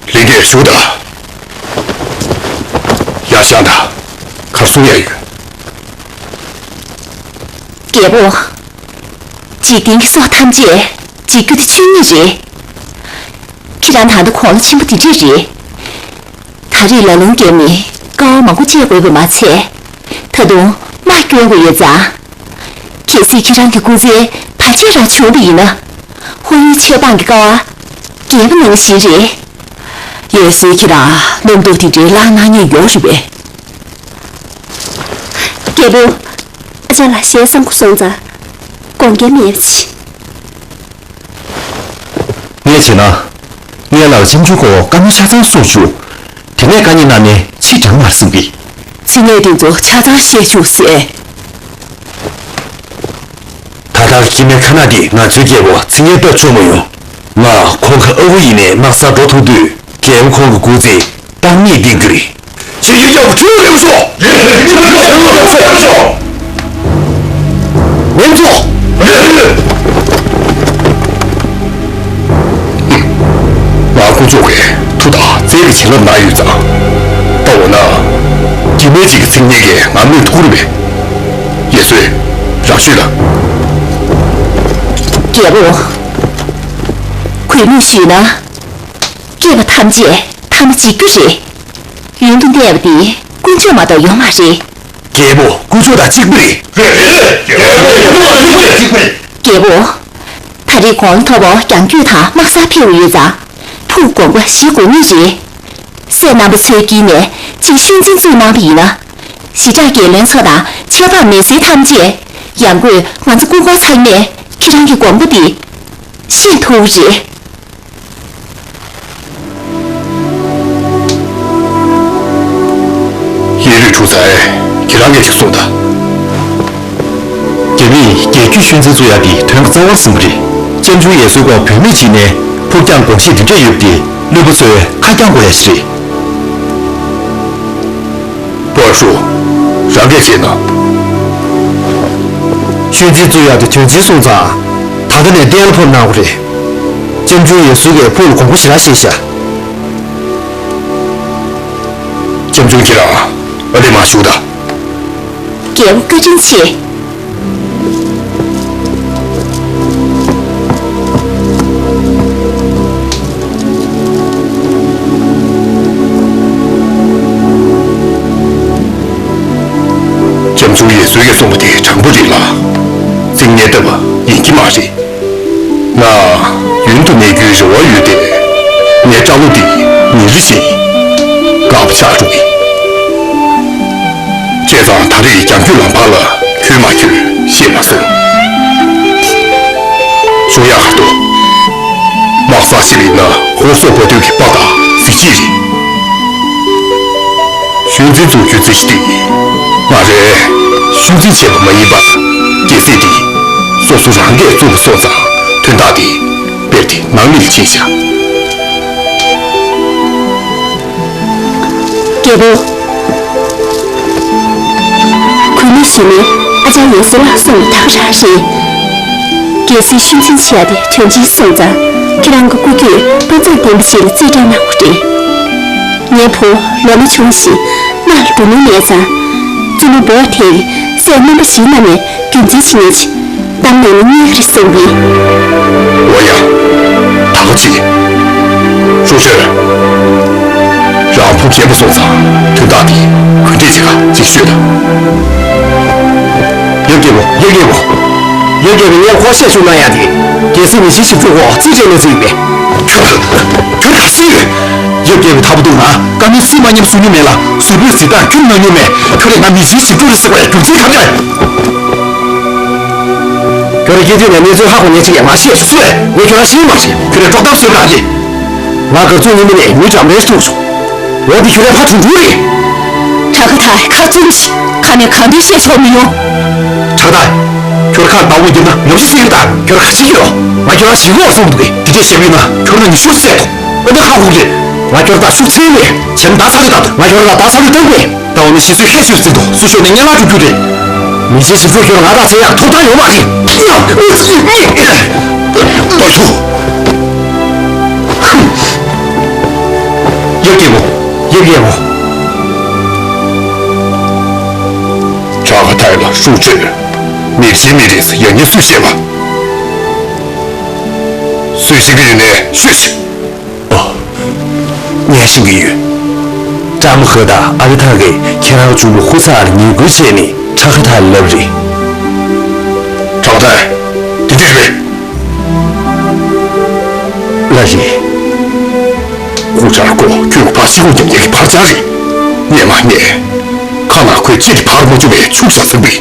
ལྷན་རྒྱས་བཞུགས་དང་། ཡར་བཞེངས་དང་། ག་རེ་གསུང་ཡ་ཡོད། རྒྱལ་པོ། འཇིག་རྟེན་གྱི་སྲོག་ཐམས་ཅད་འཇིག་རྒྱུ་དེ་ཆོས་ཉིད་རེད། ཁྱེད་རང་ད་ལྟ་དགུང་ལོ་ཆེན་པོ་དེ་འདྲས་རེད། ད་རེས་ལ་ལུང་བརྒྱབ་ནས་དཀའ་བ་མང་པོ་སྤྱད་དགོས་པ་མ་ཚད། ད་དུང་དམག་སྐྱོང་དགོས་ཡོད་ཙང་། གལ་སྲིད་ཁྱེད་རང་གི་སྐུ་ཚེ་བར་ཆད་རང་བྱུང་བ་ཡིན་ན། ཧོར་ཡུལ་ཆོས་འབངས་ཀྱི་དཀའ་བ་རྒྱས་པ་ནང་བཞིན་རེད། ཡོད་ཚད་ཁྱེད་རང་རྣམ་རྟོག་དེ་འདྲའི་ལངས་གནང་མཁན་ཡོད་རེད་པས། རྒྱལ་པོ། ཨ་ཅག་ལ་ཞལ་བཟང་པོ་སོང་ཙང་དགོངས་འགལ་མེད་པ་བྱེད། ངས་བྱས་ན། ངའི་ལག་ལྕམ་ཆུང་ཁོ་བཀའ་མོལ་ཆ་ཚང་གསུངས་བྱུང་། དེ་ནས་བཀའ་ཉན་གནང་ནས་ཕྱིར་འབྲང་བར་གསུངས་པས། མཚན་གནས་དེ་ཚོ་ཆ་ཚང་བཤད་བཅུག་ཟེར། ད་ལྟར་སྐྱེ་དམན་ཁ་ན་དེ་ང་ཚོའི་རྒྱལ་པོ་མཚན་སྙན་བཏབ་ཆོག་མ་ཡོང་། ང་ཁོང་གི་ཨ་ཁུ་ཡིན་ནའི་དམག་སར་འགྲོ་ཐུབ་དུས་རྒྱལ་པོ་ཁོང་གི་སྐུ་ཚེ་དཔག་མེད་བརྟན་གྱི་རེད། ཆེ་ཡོད་རྒྱལ་པོ་ཁྲིམས་ལེགས་སོ། ལེགས་སོ། ལེགས་སོ། ང་ཀུ་ཅོ་གིས་མཐུ་དང་རྩལ་གྱི་བྱིན་རླབས་གནང་ཡོད་ཙང་། ད་འོ་ན། སྐྱེ་དམན་ཅིག་གི་མཚན་སྙན་གྱིས་ང་གནོད་ཐུབ་ཀྱི་རེད་པས། ཡེ་སུའེ། རང་ཤོད་ལ། རྒྱལ་པོ། གུས་མོས་ཞུས་ན། སྐྱེས་པ་ཐམས་ཅད་ཐ་མ་འཇིག་རྒྱུ་རེད། ཡུན་དུ་གནས་པ་འདི་དཀོན་མཆོག་མ་གཏོགས་ཡོད་མ་རེད། རྒྱལ་པོ་ཀུ་ཅོ་དང་གཅིག་པ་རེད། རེད་རེད། རྒྱལ་པོ་ཀུ་ཅོ་དང་གཅིག་པ་རེད། རྒྱལ་པོ། ད་རེས་གོང་ཐོབ་པོ་རྒྱང་སྐྱོད་དང་དམག་སར་ཕེབས་ཡོད་ཙང་། ཕུག་དགོངས་པ་བཞེས་དགོས་ངེས་རེད། སྲས་རྣམ་པ་ཚོའི་དཀྱིལ་ནས་གཅིག་ཤུལ་འཛིན་བཙུགས་གནང་བ་ཡིན་ན། ཞི་དྲག་རྒྱལ་བློན་ཚོ་དང་ཆབ་འབངས་མི་སེར་ཐམས་ཅད། ཡང་སྒོས་ང་ཚོ་སྐུ་འཁོར་ཚང་མས་ཁྱེད་རང་གི་དགོངས་པ་འདི་ཤེས་ཐུབ་རེད། ཡིན་རུང་ཁྲུ་ཚའེ། ཁྱེད་རང་གིས་ཅིག་གསུངས་དང་། རྒྱ་མིས་རྒྱལ་རྒྱུད་ཤུལ་འཛིན་བཙུགས་ཡག་འདི་དོན་གཙང་བོར་ཟིན་པ་རེད། ཅམ་ཆུང་ཡེ་སུའི་སྐོར་བུད་མེད་ཅིག་ནས་ཕུགས་རྒྱང་དགོངས་བཞེད་འདི་འདྲས་ཡོད་པ་དེ་བློན་པོ་ཚོས་ཁ་འགྱངས་དགོས་ཡག་ཞིག་རེད། པོ་ཧྲུའུ། རང་གིས་བྱས་ན། ཤུལ་འཛིན་བཙུགས་ཡག་དེ་དོན་ཆེན་སོང་ཙང་། ད་ལྟ་ནས་གཏན་ལ་ཕབ་གནང་དགོས་རེད། ཅམ་ཆུང་ཡེ་སུའི་གིས་ཕུག་ལ་དགོངས་པ་ཞེ་དྲག་བཞེས་ཤག་ཅམ་ཆུང་ཁྱེད་རང་ཨ་ལེ་མ་བཞུགས་དང་། རྒྱལ་པོ་བཀའ་དྲིན་ཆེ། ཅམ་ཆུང་ཡེ་སུའི་གིས་གསུངས་པ་དེ་དྲང་པོ་རེད་ལ། རྩིག་ངན་ལྟ་བུ་ཡིན་གྱི་མ་རེད། ང་ཡུན་དུ་གནས་རྒྱུའི་རེ་བ་ཡོད་དེ། ངའི་སྐྲ་ལོ་འདི་ཉིན་རེ་བཞིན་འགག་པ་ཆགས་འགྲོ་གི། བྱས་ཙང་ད་རེས་རྒྱང་སྐྱོད་ལམ་བར་ལ་འཁྱོལ་མ་འཁྱོལ་ཤེས་མ་སོང་། ཞུ་ཡག་ཧར་ཏོ། དམག་ས་ཞིག་ལ་ཡིན་ན་ཧོར་སོག་པོ་ཏོའི་གི་དཔའ་དང་གཟི་བརྗིད་རེད། ཤུལ་འཛིན་བཙུགས་རྒྱུའི་རྩིས་གཞི་འདི། ང་རས་ཤུལ་འཛིན་བྱས་པ་མ་ཡིན་པར། རྒྱལ་སྲིད་འདི་སོ་སོ་རང་གིས་བཙུགས་པ་སོང་ཙང་དོན་དག་འདི་དཔེར་དེ་ནང་མི་ལ་བྱིན་བཞག་རྒྱལ་པོ། གུས་མོ་ཞི་མོས་ཨ་ཅག་ཡེ་སུ་ལགས་གསུངས་པ་ད་ག་རང་རེད། རྒྱལ་སྲིད་ཤུལ་འཛིན་བྱས་ཏེ་དོན་ཆེན་སོང་ཙང་ཁྱེད་རང་གི་སྐུ་རྒྱུད་དཔའ་མཛངས་ལྡན་པ་ཞིག་ལ་རྩིས་སྤྲད་གནང་དགོས་རེད། ངའི་བུ་ལོ་མ་ཆུང་ཞིང་དམག་ལ་འགྲོ་མྱོང་མེད་ཙང་། བཙུན་མོ་བོ་དེས་སྲས་རྣམ་པ་བཞི་རྣམས་ནས་རྒྱུན་འཛིན་བྱེད་ཉན་ཆེད། གཏམ་ནང་ནས་རྙེད་ཀྱི་རེད་བསམ་གི། འོ་ཡ། ད་ག་ཅི། ཧྲུའུ་ཅུན། རང་ཕུག་རྒྱལ་པོ་སོང་ཙང་དོན་དག་འདི་གུས་འདུད་བྱེད་ག་ཅིག་ཤོད་དང་། ཡབ་རྒྱལ་པོ། ཡབ་རྒྱལ་པོ། ཡབ་རྒྱལ་པོ་ངས་ཁོ་བཤད་ཤུགས་གནང་ཡག་དེ། རྒྱལ་སྲིད་མི་ཆེན་ཞིག་བཙུགས་ཁོ་རྩིས་སྤྲད་གནང་ཟེར་ཡིན་པས། ཁྱོད་ཁྱོད་ག་སྲིད་ཡོད། ཡབ་རྒྱལ་པོ་ཐབས་སྡུག་ན་བཀའ་མོལ་སྲིད་མ་ཉམས་སུ་མྱོང་མེད་ལ་ཟུར་ཕུད་ཟི་ལྟར་ཁྱོད་གནང་མྱོང་མེད། ཁྱོད་རེ་ང་མི་ཆེན་ཞིག་བཙུགས་རེད་ཟེར་བའི་རྒྱུ་མཚན་ག་རེ། ཁྱོད་རང་སྐྱེས་དུས་ནས་གནས་ཚུལ་ཧ་གོ་མཁན་ཅིག་ཡང་ང་ཤེས་སུ་སུ་རེད། ངས་ཁྱོད་རང་ཤེས་མ་ཤེས། ཁྱོད་རང་དཀྲོག་གཏམ་བཟོས་པ་རེད། ང་གར་སོང་ཉིན་མོ་ནས་མི་འགྲམ་རེ་ཐུག་སོང་། འོ་དེ་ཁྱོད་རང་ཕ་དྲུང་དྲུང་རེད། གྲྭ་ཁ་ཐག་ཁ་བཙུམ་ཞིག་ཁ་ནས་གང་འདྲ་བཤད་ཆོག་མི་ཡོང་། གྲྭ་ཁ་ཐག་ཁྱོད་ཁ་ནག་པོ་བརྒྱབ་ན་ཉོབ་ཤིག་སེ་ཡོད་ད། ཁྱོད་ཁ་ཤིག་ཡོད། ང་ཁྱོད་རང་ཞིག་གོ་སོང་འདུག་གི། དེ་འདྲས་བཤད་པ་ཡིན་ན་ཁྱོད་རང་ཉི་ཤུ་བསད་ཐོག་ཨ་ནི་ཁ་ཁུག་རེད། ང་ཁྱོད་རང་ད་ཤུགས་ཚད་མེད་བྱས་ན་ད་ཚ་ལུས་ད་འདུག་ང་ཁྱོད་རང་ད་ད་ཚ་ལུས་བཏང་དགོས། ད་འོ་ན་ཤི་གསོན་ཁྱད་ཆོས་ཟིན་ཐོག་སུ་ཤོར་ནས་ངན་ལག་སྒྲུབ་རྒྱུ་རེད། མི་ཆེན་ཞིག་ཚོ་ཁྱོད་ང་དང་ཚེ་ཡག་ཐོབ་ཐང་ཡོད་མ་རེད། ཏོ་ཐུ། ཡབ་རྒྱལ་པོ། ཡབ་རྒྱལ་པོ། གྲྭ་ཁ་ཐག་ལ་ཧྲུའུ་ཅུན། མི་ཆེན་མི་རེད་ཟེར་ཡང་སྙིང་སུས་བཤད་པ། སུས་བཤད་ཀྱི་ཡོད་ནས་ཤོད་ཤིག་ཨོ། ངས་ཤེས་ཀྱི་ཡོད། ཀྲང་མོ་ཧོ་དང་ཨ་ལི་ཐང་གིས་ཁྱེད་རང་གཅུང་པོ་ཧུ་ཚ་ལ་ངན་སྐུལ་བྱས་ནས་ཁྲ་ཁ་ཐག་ལབ་རེད། ཁྲ་ཁ་ཐག་དེ་འདྲས་རེད། ལགས་རེད། ཧུ་ཚ་ལ་ཁོ་ཁྱོད་ཕར་ཕྱི་ཁོ་རྒྱབ་ཉེས་ཀྱི་ཕར་རྒྱག་རེད། ཉན་མ་ཉན། ཁ་ནང་ཁོའི་ལྕེ་དེ་ཕར་མ་བཅུག་པའི་ཕྱུག་བཞག་ཚུན་པའི།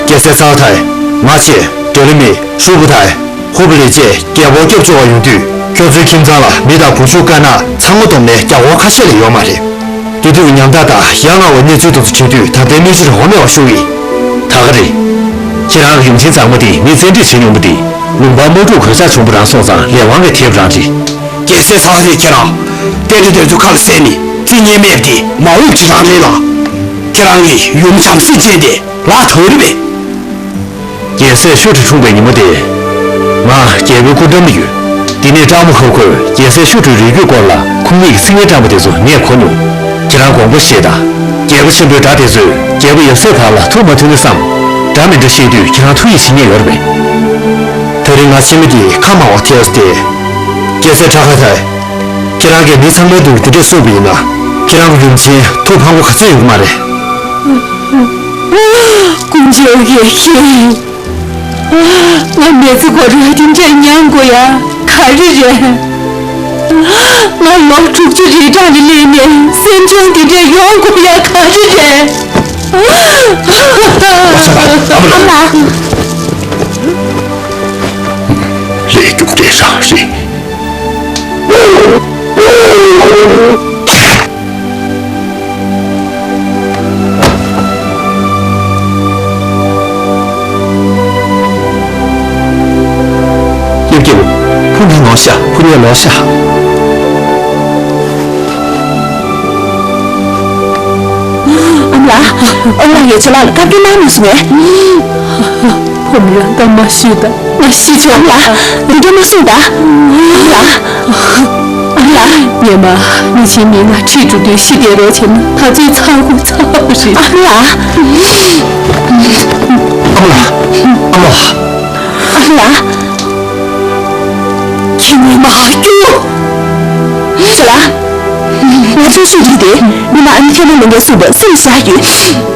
རྒྱལ་སྲས་ཚང་ཐའི། ང་བཅས་འབྲེལ་མི་ཧྲུའུ་ཕུ་ཐའི་ཧུ་པུ་ལེ་བཅས་རྒྱལ་པོ་སྐྱབས་བཅོལ་བ་ཡོང་དུས་ཁྱོད་ཚོའི་ཁྱིམ་ཚང་ལ་མི་དང་བུ་ཕྲུག་དཀར་ནག་ཚང་མ་བསྡོམས་ནས་རྒྱ་སྒོར་ཁ་ཤས་ལས་ཡོད་མ་རེད། དེ་དུས་ཉམ་ཐག་དང་ཡ་ང་བའི་གནས་ཚུལ་དེ་ཚོ་དྲན་དུས་ད་ལྟའི་མིག་ཆུ་རེ་འོ་མེད་པ་ཤོར་ཡིན། ད་ག་རེད། ཁྱེད་རང་གི་ཡུམ་ཆེན་མཛངས་མ་དེ་ངས་བཙན་ཁྲིད་བྱེད་མྱོང་པ་དེ་ལུང་པ་དམག་འཁྲུག་གོད་ཆག་བྱུང་པ་རང་སོང་ཙང་ལས་དབང་གི་ཐེབས་རང་རེད། རྒྱལ་སྲས་ཚང་ཐའི་ཁྱེད་རང་། བསྟན་འགྲོ་དེ་ཚོ་ཁ་ལ་བཟས་ནས་རྩིས་ཉན་མེད་པ་དེ་མ་འོངས་ཀྱི་རང་རེད་ལ། ཁྱེད་རང་གི་ཡུམ་བྱམས་བརྩེ་ཅན་དེ་ལག་ཐོག་རེད་པས། རྒྱལ་སྲས་ཤོ་ཁྲི་འཁྲུངས་པའི་ཉིན་མོ་དེ། ང་རྒྱལ་པོའི་སྐུ་འགྲམ་ལ་ཡོད། དེ་ནས་ཀྲང་མོ་ཧོ་ཁོས་རྒྱལ་སྲས་ཤོ་ཁྲིའི་རིགས་རྒྱུད་སྐོར་ལ་ཁུངས་མེད་ཀྱི་རྩིས་ངན་བཀྲམ་པ་དེ་ཚོ་ངས་གོ་མྱོང་། ཁྱེད་རང་དགོངས་པ་བཞེས་དང་། རྒྱལ་པོ་ཆེན་པོའི་དགྲ་དེ་ཚོས་རྒྱལ་པོ་ཡབ་སྲས་བར་ལ་ཐུག་མ་ཐུག་ནས་བསམ། འདྲ་མི་འདྲ་བཤད་དུས་ཁྱེད་རང་ཐུགས་ཡིད་ཆེས་ཉེས་ཡོད་རེད་པས། དེ་རིང་ང་ཕྱི་མི་དེས་ཁ་མང་བ་ཐེབས་ཏེ། རྒྱལ་སྲས་ཁྲ་ཁ་ཐའི། ཁྱེད་རང་གིས་མི་ཚང་མའི་མདུན་དུ་དེ་འདྲས་གསུངས་པ་ཡིན་ན། ཁྱེད་རང་གི་རྒྱུ་མཚན་ཐུགས་ཕངས་པོ་ག་ཚོད་ཡོད་ཀྱི་མ་རེད། དཀོན་མཆོག་གིས་ཤེས། ང་མི་ཚེ་ཁོ་རང་དེ་འདྲ་མྱངས་དགོས་ཡ་ག་རེ་རེད། ང་ལོ་དྲུག་ཅུ་རི་བྲག་ལ་སླེབས་ནས་སེམས་ཆུང་དེ་འདྲ་ཡོང་དགོས་ཡ་ག་རེ་རེད། ཨ་མ་ལགས། ལས་རྒྱུ་འབྲས་རང་རེད། ཡབ་རྒྱལ་པོ། ཕུ་ནས་ནོར་ཤ། ཕུ་ནས་ནོར་ཤ། ཨ་མ་ལགས། ཨ་མ་ལགས་ཡོད་ཚད་ལགས་ལ་བཀའ་བཀྱོན་གནང་མི་སོང་ངས། ཕོ་མོ་ལ་ད་མ་ཤི་ད། ང་ཤི་ཆོག་ཨ་མ་ལགས། འདི་འདྲ་མ་གསུངས་ད། ཨ་མ་ལགས། ཨ་མ་ལགས། ངས་མ་ཉི་མ་མི་ང་ཁྲིད་འགྲོ་དུས་ཤི་བསྡད་རོགས་བྱས་ན་ད་ཚོད་ཚར་དགོས་ཚར་བ་རེད། ཨ་མ་ལགས། ཨ་མ་ལགས། ཨ་མ་ལགས། ཨ་མ་ལགས། ཁྱེད་ཉི་མ་སྐྱོ། ཟེར་ལ། ང་ཚོའི་ཤུལ་རིགས་དེ་མི་མ་ཨ་ནི་ཁྱེད་རང་ལས་འགན་སྲུང་བ་སེམས་བཞག་ཡོད།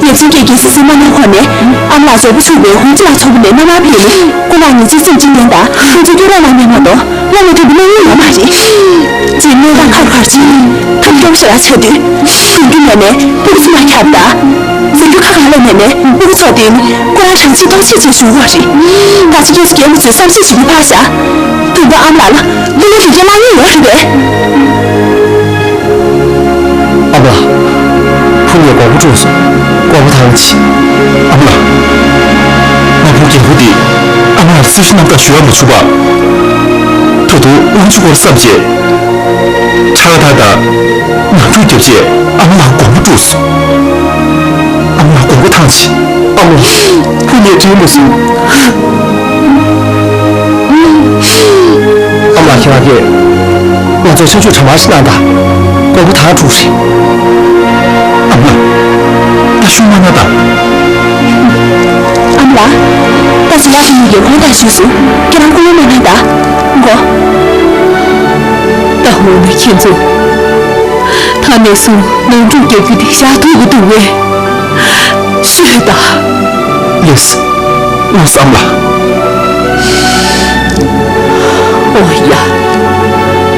ཡབ་ཆེན་གྱིས་རྒྱལ་སྲིད་སྲིད་མ་གནང་ཁོ་ནས་ཨ་མ་ལགས་ཟོར་པོ་ཚུགས་པའི་ཧུང་ཅི་ལགས་ཚོགས་པ་ནས་མནའ་མར་ཕེབས་ནས་ཁོ་ལགས་ཉིན་གཅིག་སེམས་ཅན་ལྡན་དང་ཁོ་ཚོའི་སྐྱོ་རོགས་གནང་མེད་མ་གཏོགས་བླ་མ་མཐུན་པོ་གནང་མྱོང་ཡོད་མ་རེད། ཅེས་གནས་སྟངས་ཁག་ཁག་ཅིག་ཐབས་སྐྱོ་པོ་ཞིག་ལ་ཆགས་དུས་དགོས་རྒྱུ་མེད་ནས་སྤུ་གུ་ཚོ་མ་ཁྱབ་ད། ཟེར་རྒྱུ་ཁ་གང་ལ་མེད་ནས་སྤུ་གུ་ཚོགས་དེ་ནི་ཁོ་རང་རང་ཚོད་གཏོང་བྱེད་ཅེས་ཞུ་བ་རེད། ད་ཅི་སྐད་ཆ་རྒན་མོ་ཚོས་བསམ་ཤེས་བྱེད་ཀྱི་ཕར་བཞག་དོན་དག་ཨ་མ་ལགས་ལ་བློ་ལ་དེ་འདྲ་གནང་མྱོང་ཡོད་རེད་པས། ཨ་མ་ལགས། ཕུ་ནས་དགོངས་པ་འགྲོ་སོང་། དགོངས་པ་ཐང་ཆི། ཨ་མ་ལགས། ང་བུ་རྒྱལ་པོ་འདི་ཨ་མ་ལགས་སྲི་ཞུ་རྣམ་དག་ཞུ་བ་མ་བྱུང་བ། ད་དུང་དབང་ཕྱུག་སྐོར་བསམ་བྱས། ཁྲག་ཐག་དང་། ནང་འཁྲུག་བརྒྱབ་རྗེས་ཨ་མ་ལགས་དགོངས་པ་འགྲོ་སོང་། ཨ་མ་ལགས་དགོངས་པ་ཐང་ཆི། ཨ་མ་ལགས། ཕུ་ནས་དྲིན་མ་སོང་། ཨ་མ་ལགས་ཁྱེད་རང་གིས་ང་ཚོར་ཆ་འཇོག་གྲ་མ་ཞིག་གནང་དང་། དགོངས་པ་ཐང་འགྲོ་རེད། ཨ་མ་ལགས། ད་ཤུགས་མ་གནང་དང་། ཨ་མ་ལགས། ད་ཅི་ལགས་ཀྱི་མི་གི་ཁོང་དང་ཞུས་སོང་། ཁྱེད་རང་སྐུ་ངོ་མ་གནང་དང་། མགོ། ད་འོ་ན་ཁྱེད་ཚོ། ད་ནས་བཟུང་ནང་འཁྲུག་རྒྱག་རྒྱུ་དེ་བཞག་ཐུབ་ཀྱི་འདུག་པས། ཤོད་དང་། ལགས་སོ། ལགས་སོ་ཨ་མ་ལགས། ཨོ་ཡ།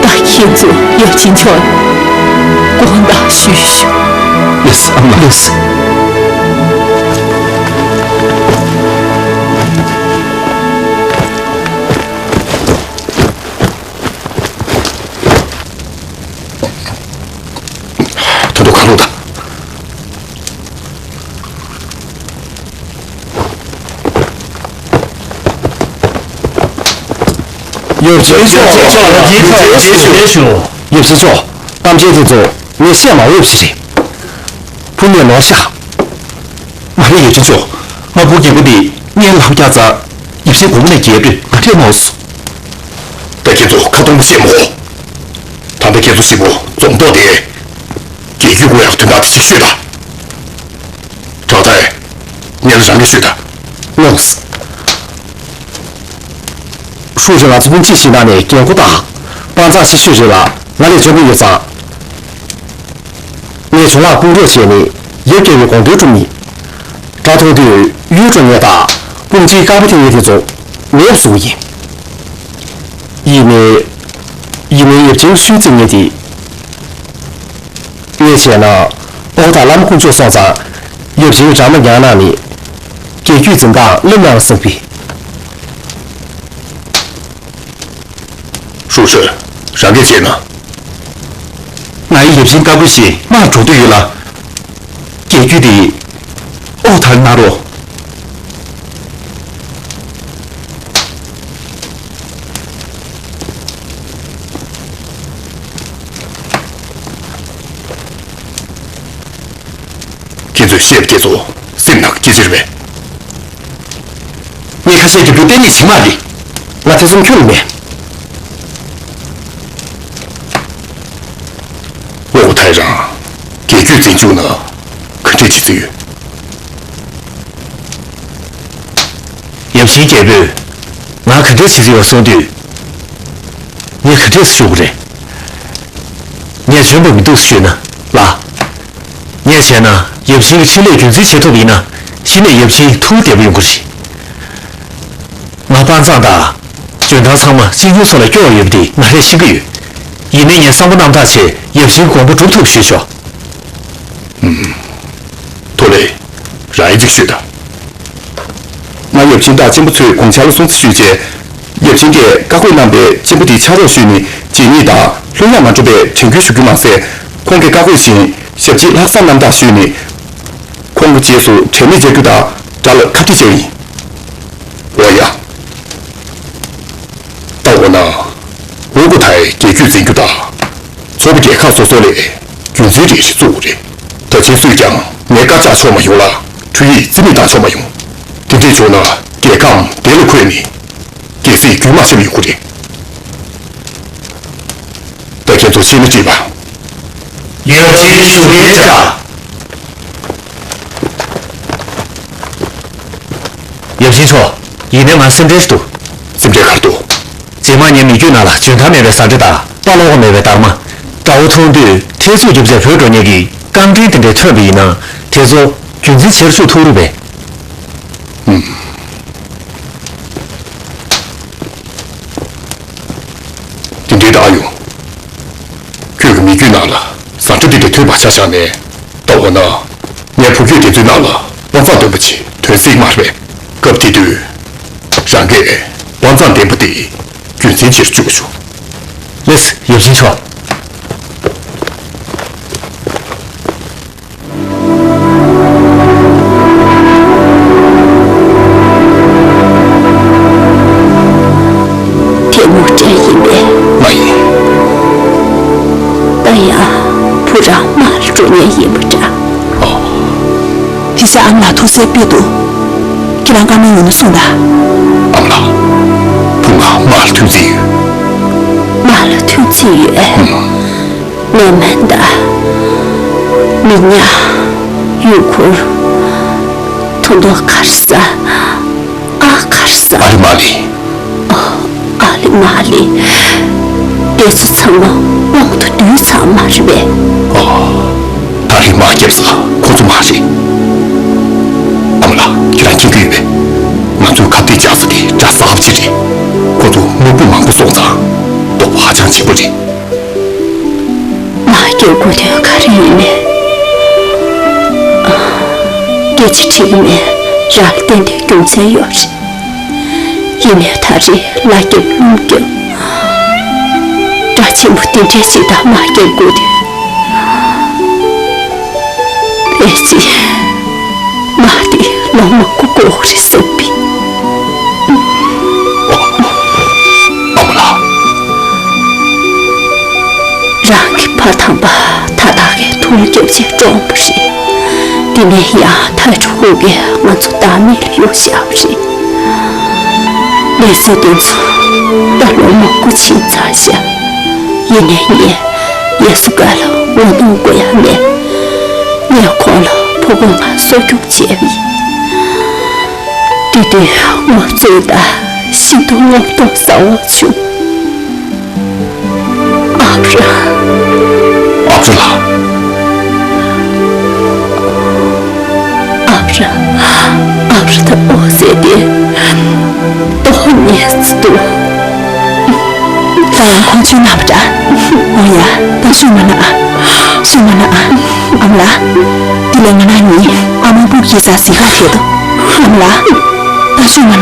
ད་ཁྱེད་ཚོ་ཡབ་ཆེན་མཆོག་དགོངས་དག་ཞུ་ཞུ། ལགས་སོ་ཨ་མ་ལགས། ལགས་སོ། ད་དུང་ཁ་ལོག་དང་། ཡབ་ཆེན་མཆོག་ཡབ་ཆེན་མཆོག་ཡབ་ཆེན་མཆོག་གཏམ་བཤད་དེ་ཚོ་ངས་བཤད་མ་འོས་པ་ཞིག་རེད། ཕུ་ནས་ནོར་ཤག་མ་རེད་ཡབ་ཆེན་མཆོག་ང་བུ་རྒན་པོ་འདི་ངའི་ལག་རྒྱག་ཚར། ཡབ་ཆེན་དགོངས་པ་ནས་རྒྱལ་པོས་ང་ཁྲིད་མ་འོས་སོ། ད་ཁྱེད་ཚོ་ཁ་སྟོང་པོ་བཤད་མ་དགོས། ད་ལྟ་ཁྱེད་ཚོ་གཅིག་པོ་འཛོམས་ཐོག་དེ། རྒྱལ་རྒྱུད་སྐོར་ཡག་དོན་དག་དེ་ཞིག་ཤོད་དང་། གྲགས་ཐར། ངས་ལ་རང་གིས་ཤོད་དང་། ལགས་སོ། ཧྲུའུ་ཅི་ང་ཚོ་དབུ་ཁྲིད་ཞིག་གནང་ནས་འགན་ཁུར་དང་། དཔའ་མཛངས་ཆེ་ཤོས་རེད་ལ་ང་ལས་འཇོན་པོ་ཡོད་ཙང་། ངས་ཇོ་ལགས་དཔུང་གྲོགས་བྱས་ནས་ཡབ་རྒྱལ་པོའི་དགོངས་དོན་སྒྲུབ་ནི། དགྲ་མཐོང་དུས་གཡུལ་འགྲོ་མཁན་དང་དཔུང་སྒྲིག་དཀར་པོ་འཐེན་མཁན་དེ་ཚོ་མེད་པ་བཟོ་གི་ཡིན། ཡིན་ནའི། ཡིན་ནའི་ཡབ་ཆེན་ཤུལ་བརྩི་མཁན་དེ། ངས་བྱས་ན། ཨོ་ད་བླ་མ་དཀོན་མཆོག་སོང་ཙང་། ཡབ་ཆེན་གྱི་དགྲ་མ་ཉར་གནང་ནས། རྒྱལ་རྒྱུད་འཛིན་སྟངས་བསླབ་གནང་བསམ་གི། ཧྲུའུ་ཧྲུའུ། རང་གིས་བྱས་ན། ང་ཡི་ཡབ་ཆེན་དཀར་པོ་ཞིག་མར་འགྲོ་འདོད་ཡོད་ལ། རྒྱལ་རྒྱུད་དེ་ཨོ་ཐར་གནང་རོགས། ཁྱེད་ཚོས་བཤད་པ་དེ་ཚོ་སེམས་ནང་གི་སྐད་ཆ་རེད་པས། ངས་ཁ་ཤས་རྒྱབ་སྐྱོར་གཏན་ནས་བྱེད་མ་རེད། ང་ཐེ་ཚོམ་ཁྱོན་ནས་མེད། ཨོ་ཐར་རང་རྒྱལ་རྒྱུད་འཛིན་བཅུག་ན་ག་འདྲས་བྱེད་རྩིས་ཡོད། ཡབ་ཆེན་རྒྱལ་པོས་ང་ག་འདྲས་བྱེད་རྩིས་ཡོད་གསུངས་དུས། ངས་ག་འདྲས་ཞུ་དགོས་རེད། ངས་འཇོན་པ་མི་འདུག་ཞུས་ན་ལ། བྱས་ན་ཡབ་ཆེན་གྱི་འཕྲིན་ལས་རྒྱུན་འཛིན་བྱེད་ཐུབ་པ་ཡིན་ན། གཞི་ནས་ཡབ་ཆེན་ཐུགས་བདེ་པོ་ཡོང་གི་རེད། ང་དཔའ་མཛངས་དང་འཇོན་ཐང་ཚང་མ་སྤྱི་འཐུས་ཚོ་ལ་སྐྱོར་བ་ཡོད་པ་དེ་ང་ཧྲལ་ཤེས་ཀྱི་ཡོད། ཡིན་ནའི་ངས་བསམ་པ་རྣམ་དག་བྱས་ཡབ་ཆེན་གྱི་དགོངས་པ་སྒྲུབ་ཐུབ་ཞུས་ཆོག་ཐོ་ལེ། རང་ཡིན་ཅིག་ཤོད་དང་། ང་ཡབ་ཆེན་དང་གཅེན་པོ་ཚོའི་དགོངས་འཆར་ལ་སྲུང་བརྩི་ཞུས་རྗེས། ཡབ་ཆེན་གྱིས་བཀའ་བཀོད་གནང་པའི་གཅེན་པོ་དེ་ཕྱག་རོགས་ཞུས་ནས་རྗེས་སྙེག་དང་ལྷོད་ཡངས་མ་འགྲོ་བའི་དྲན་སྐུལ་ཞུ་རྒྱུ་མ་ཟད། ཁོང་གི་བཀའ་བཀོད་བཞིན་ཞབས་ཕྱི་ལྷག་བསམ་རྣམ་དག་ཞུས་ནས། ཁོང་གི་རྗེས་སུ་དྲན་མེད་བྱ་རྒྱུ་དང་དགྲ་ལ་ཁ་གཏད་བྱ་བ་ཡིན། འོ་ཡ། ད་འོ་ན། འུ་གུ་ཐའི་རྒྱལ་རྒྱུད་འཛིན་རྒྱུ་དང་། ཚོགས་པ་རྒྱལ་ཁག་སོ་སོ་ལས་རྒྱུན་འཛིན་རེ་རེ་བཙུགས་རེད། ད་ཕྱིན་སུས་ཀྱང་ངའི་བཀའ་བཅག་ཆོག་མ་ཡོང་ལ། འཕྲུལ་ཡིག་རྩིས་མེད་བཏང་ཆོག་མ་ཡོང་། དེ་འདྲས་བྱུང་ན་རྒྱལ་ཁམས་བདེ་ལ་འཁོད་ནས། རྒྱལ་སྲིད་རྒྱུན་མ་ཆད་པ་ཡོང་གི་རེད། ད་ཁྱེད་ཚོ་ཤེས་ན་འགྲིག་པ། ཡབ་ཆེན་ཞུ་ཡས་བྱ། ཡབ་ཆེན་མཆོག་ཡིན་ནའི་ང་སེམས་ཁྲལ་ཞིག་འདུག་སེམས་ཁྲལ་ག་རེ་འདུག་རྗེས་མ་ངའི་མི་རྒྱུད་ནང་ལ་འཇོན་ཐང་མེད་པའི་བཟའ་སྒྲ་དང་། དཔའ་ལོག་མེད་པའི་སྡར་མ། དགྲ་བོ་མཐོང་དུས་ཐེ་ཚོམ་རྒྱབ་བྱས་བྲོས་འགྲོ་མཁན་གྱི་རྐང་འདྲེན་དེ་འདྲའི་ཐོན་པ་ཡིན་ན། དེ་ཚོ་རྒྱུན་འཛིན་བྱེད་ཆོག་ཐུག་རུ་བས། ཨུམ། དེ་འདྲའི་བདག་ཡོང་། ཁྱོད་ཀྱི་མི་རྒྱུད་ནང་ལ་བཟའ་སྒྲ་དེ་འདྲ་ཐོས་པ་ཆ་བཞག་ནས། ད་འོ་ན། ངའི་བུ་རྒྱུད་དེ་ཚོའི་ནང་ལ་དབང་ཚད་ལྡན་པ་ཅིག་ཐོན་སྲིད་མ་རེད་པས། སྐབས་དེ་དུས། རང་གིས་དབང་ཚད་ལྡན་པ་དེ་རྒྱུན་འཛིན་བྱེད་བཅུག་ཆོག་ལགས་སོ། ཡབ་ཆེན་མཆོག་དེ་མོ་དྲན་ཡིན་པས། མ་ཡིན། ད་ཡང་བུ་རང་མར་འགྲོ་ཉེན་ཡིན་པ་འདྲ། ཨོ། དེ་ཚེ་ཨ་མ་ལགས་ཐུགས་སེམས་དཔེ་འདུག་ཁྱེད་རང་བཀའ་མོལ་ཡོད་ན་གསུངས་དང་། ཨ་མ་ལགས། བུ་ང་མར་ལ་ཐུགས་འཛིན་ཡོད། མར་ལ་ཐུགས་འཛིན་ཡོད། ཨུམ། ནས་མན་ད། མི་ཉག་ཡུལ་འཁོར། ཐོ་འདོགས་གར་ས། ཨ་གར་ས། ཨ་ལི་མ་ལི། ཨ་ལི་མ་ལི། དེ་ཚོ་ཚང་མ་དབང་དུ་བསྡུས་ཚར་མ་རེད་པས། ཨོ། ད་ལི་མ་སྐྱབས་ས་ཁོ་ཚོ་མ་རེད། ཨ་མ་ལགས་ཁྱེད་རང་མཁྱེན་གྱི་ཡོད་པས། ང་ཚོའི་ཁ་གཏད་བཅག་ས་དེ་གྲྭ་གསར་པ་ཅིག་རེད། ཁོ་ཚོ་དམག་དཔུང་མང་པོ་སོང་ཙང་། དོགས་པ་ཧ་ཅང་ཆེན་པོ་རེད། ལགས་ཀྱི་དགོས་དོན་ག་རེ་ཡིན་མིན། སྐད་ཆ་དྲིས་ཀྱི་མེད། རང་ལ་ཏན་ཏན་རྒྱུ་མཚན་ཡོད་རེད། ཡིན་ནའི་ད་རེས་ལགས་ཀྱི་རླུང་རྒྱབ། དགྲ་ཆེན་པོ་དེ་འདྲའི་ཅིག་དང་དམག་རྒྱག་དགོས་དུས། ཕལ་ཆེར་དམག་དེ་ལོ་མང་པོ་འགོར་གྱི་རེད་བསམ་པས། ཨ་མ་ལགས། རང་གི་ཕ་དམ་པ་ཐ་དག་གིས་ཐུགས་ལ་སྐྱབས་རྗེས་བཀྲོངས་པ་རེད། དེ་ནས་ཡང་ཐར་གྲུ་ཧུ་གིས་ང་ཚོ་བདག་མེད་ལ་གཡུགས་བཞག་པ་རེད། ལས་ཚེ་དེ་ཚོ་ད་ལོ་མང་པོ་ཕྱིན་ཚར་ཤག་ཡིན་ནའི་ངས་ཡ་སུ་ཀ་ལ་ངོ་གནོང་དགོས་ཡ་མེད། ངས་ཁོང་ལ་ཕྲུ་གུ་ལྔ་གསོ་སྐྱོང་བྱས་པ་ཡིན། དེ་དུས་ངོ་ཚ་དང་ཤིན་ཏུ་ངོ་གདོང་ཟ་འོང་བྱུང་། ཨ་བྲ། ཨ་བྲ་ལགས། ཨ་བྲ། ཨ་བྲ་དང་ཨོ་ཟེར་ཏེ། ཏོག་ཉེས་སུ་འདུག་ད་ཡང་ཁོང་ཚོའི་རྣམ་པ་འདྲ། འོ་ཡ། ད་ཤུགས་མ་ན་ཨ། ཤུགས་མ་ན་ཨ། ཨ་མ་ལགས། དེ་ལས་ང་རང་གཉིས་ཨ་མ་སྤུ་གུ་སྐྱེ་སར་གཟིགས་ག་ཕེབས་དང་། ཨ་མ་ལགས། ད་ཤུགས་མ་ན་ད།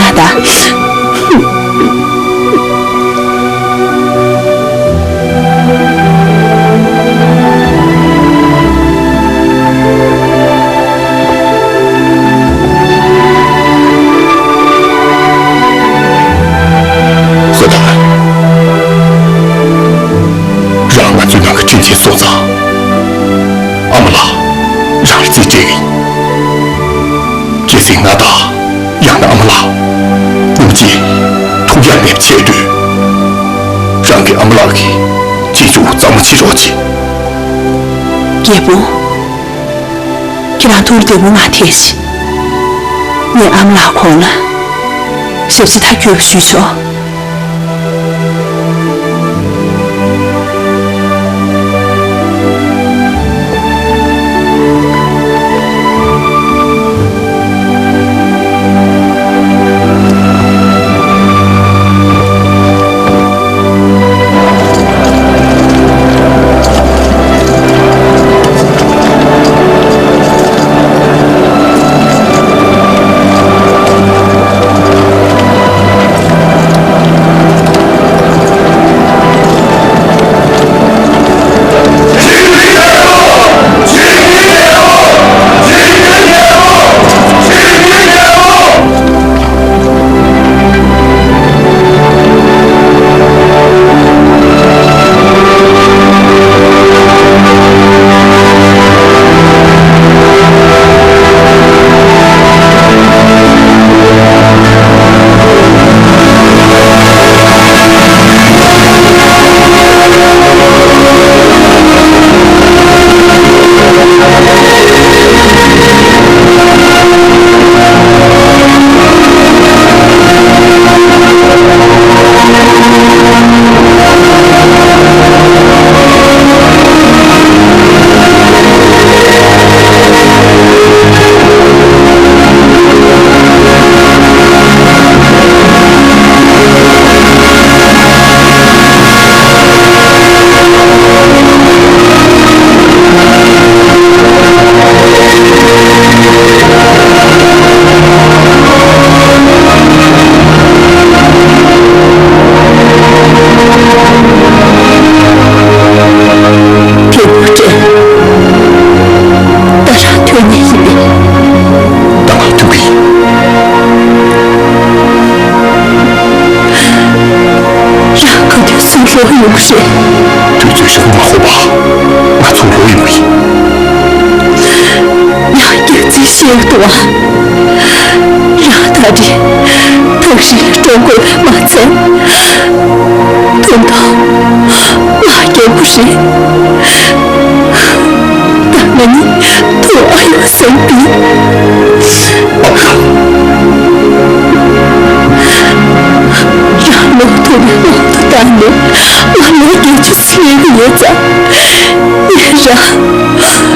བཟོ་ལྟ། རང་ང་ཚོའི་ནང་གི་དྲིན་ཆེན་སོང་ཙང་། ཨ་མ་ལགས། རང་རྩིས་སྤྲད་ཀྱི་ཡིན། གལ་སྲིད་ང་དང་། ཡང་ན་ཨ་མ་ལགས། སྔོན་གྱི་ཐུགས་ཡག་མེད་བྱས་དུས། རང་གི་ཨ་མ་ལགས་ཀྱི་རྗེས་འཇུག་གཙང་མ་བྱེད་རོགས་གྱིས། རྒྱལ་པོ། ཁྱེད་རང་ཐུགས་བདེ་པོ་ངང་ཐེག་ཤིག་ངས་ཨ་མ་ལགས་ཁོང་ལ་ཞབས་ཕྱི་མཐའ་འཁྱོལ་བ་ཞུས་ཆོག་ཡོང་གི་རེད། དུས་ཚོད་ཞིག་མ་འགོར་བར་ང་ཚོ་ལོག་ཡོང་གི་ཡིན། ཡང་སྐྱག་རྫུན་བཤད་ཡོད་དོ། རང་ད་རེས་ཐག་རིང་ལ་འགྲོ་དགོས་མ་ཚད། དོན་དག་ང་རྒྱལ་པོ་རེད། ད་ང་གཉིས་ཐུག་ཨ་ཡོད་བསམ་པའི། རང་ལོ་ཐོག་ནས་དབང་དུ་བཏང་ནས་ང་ལོ་བརྒྱད་ཅུ་ཟིན་གྱི་ཡོད་ཙང་། ངས་རང་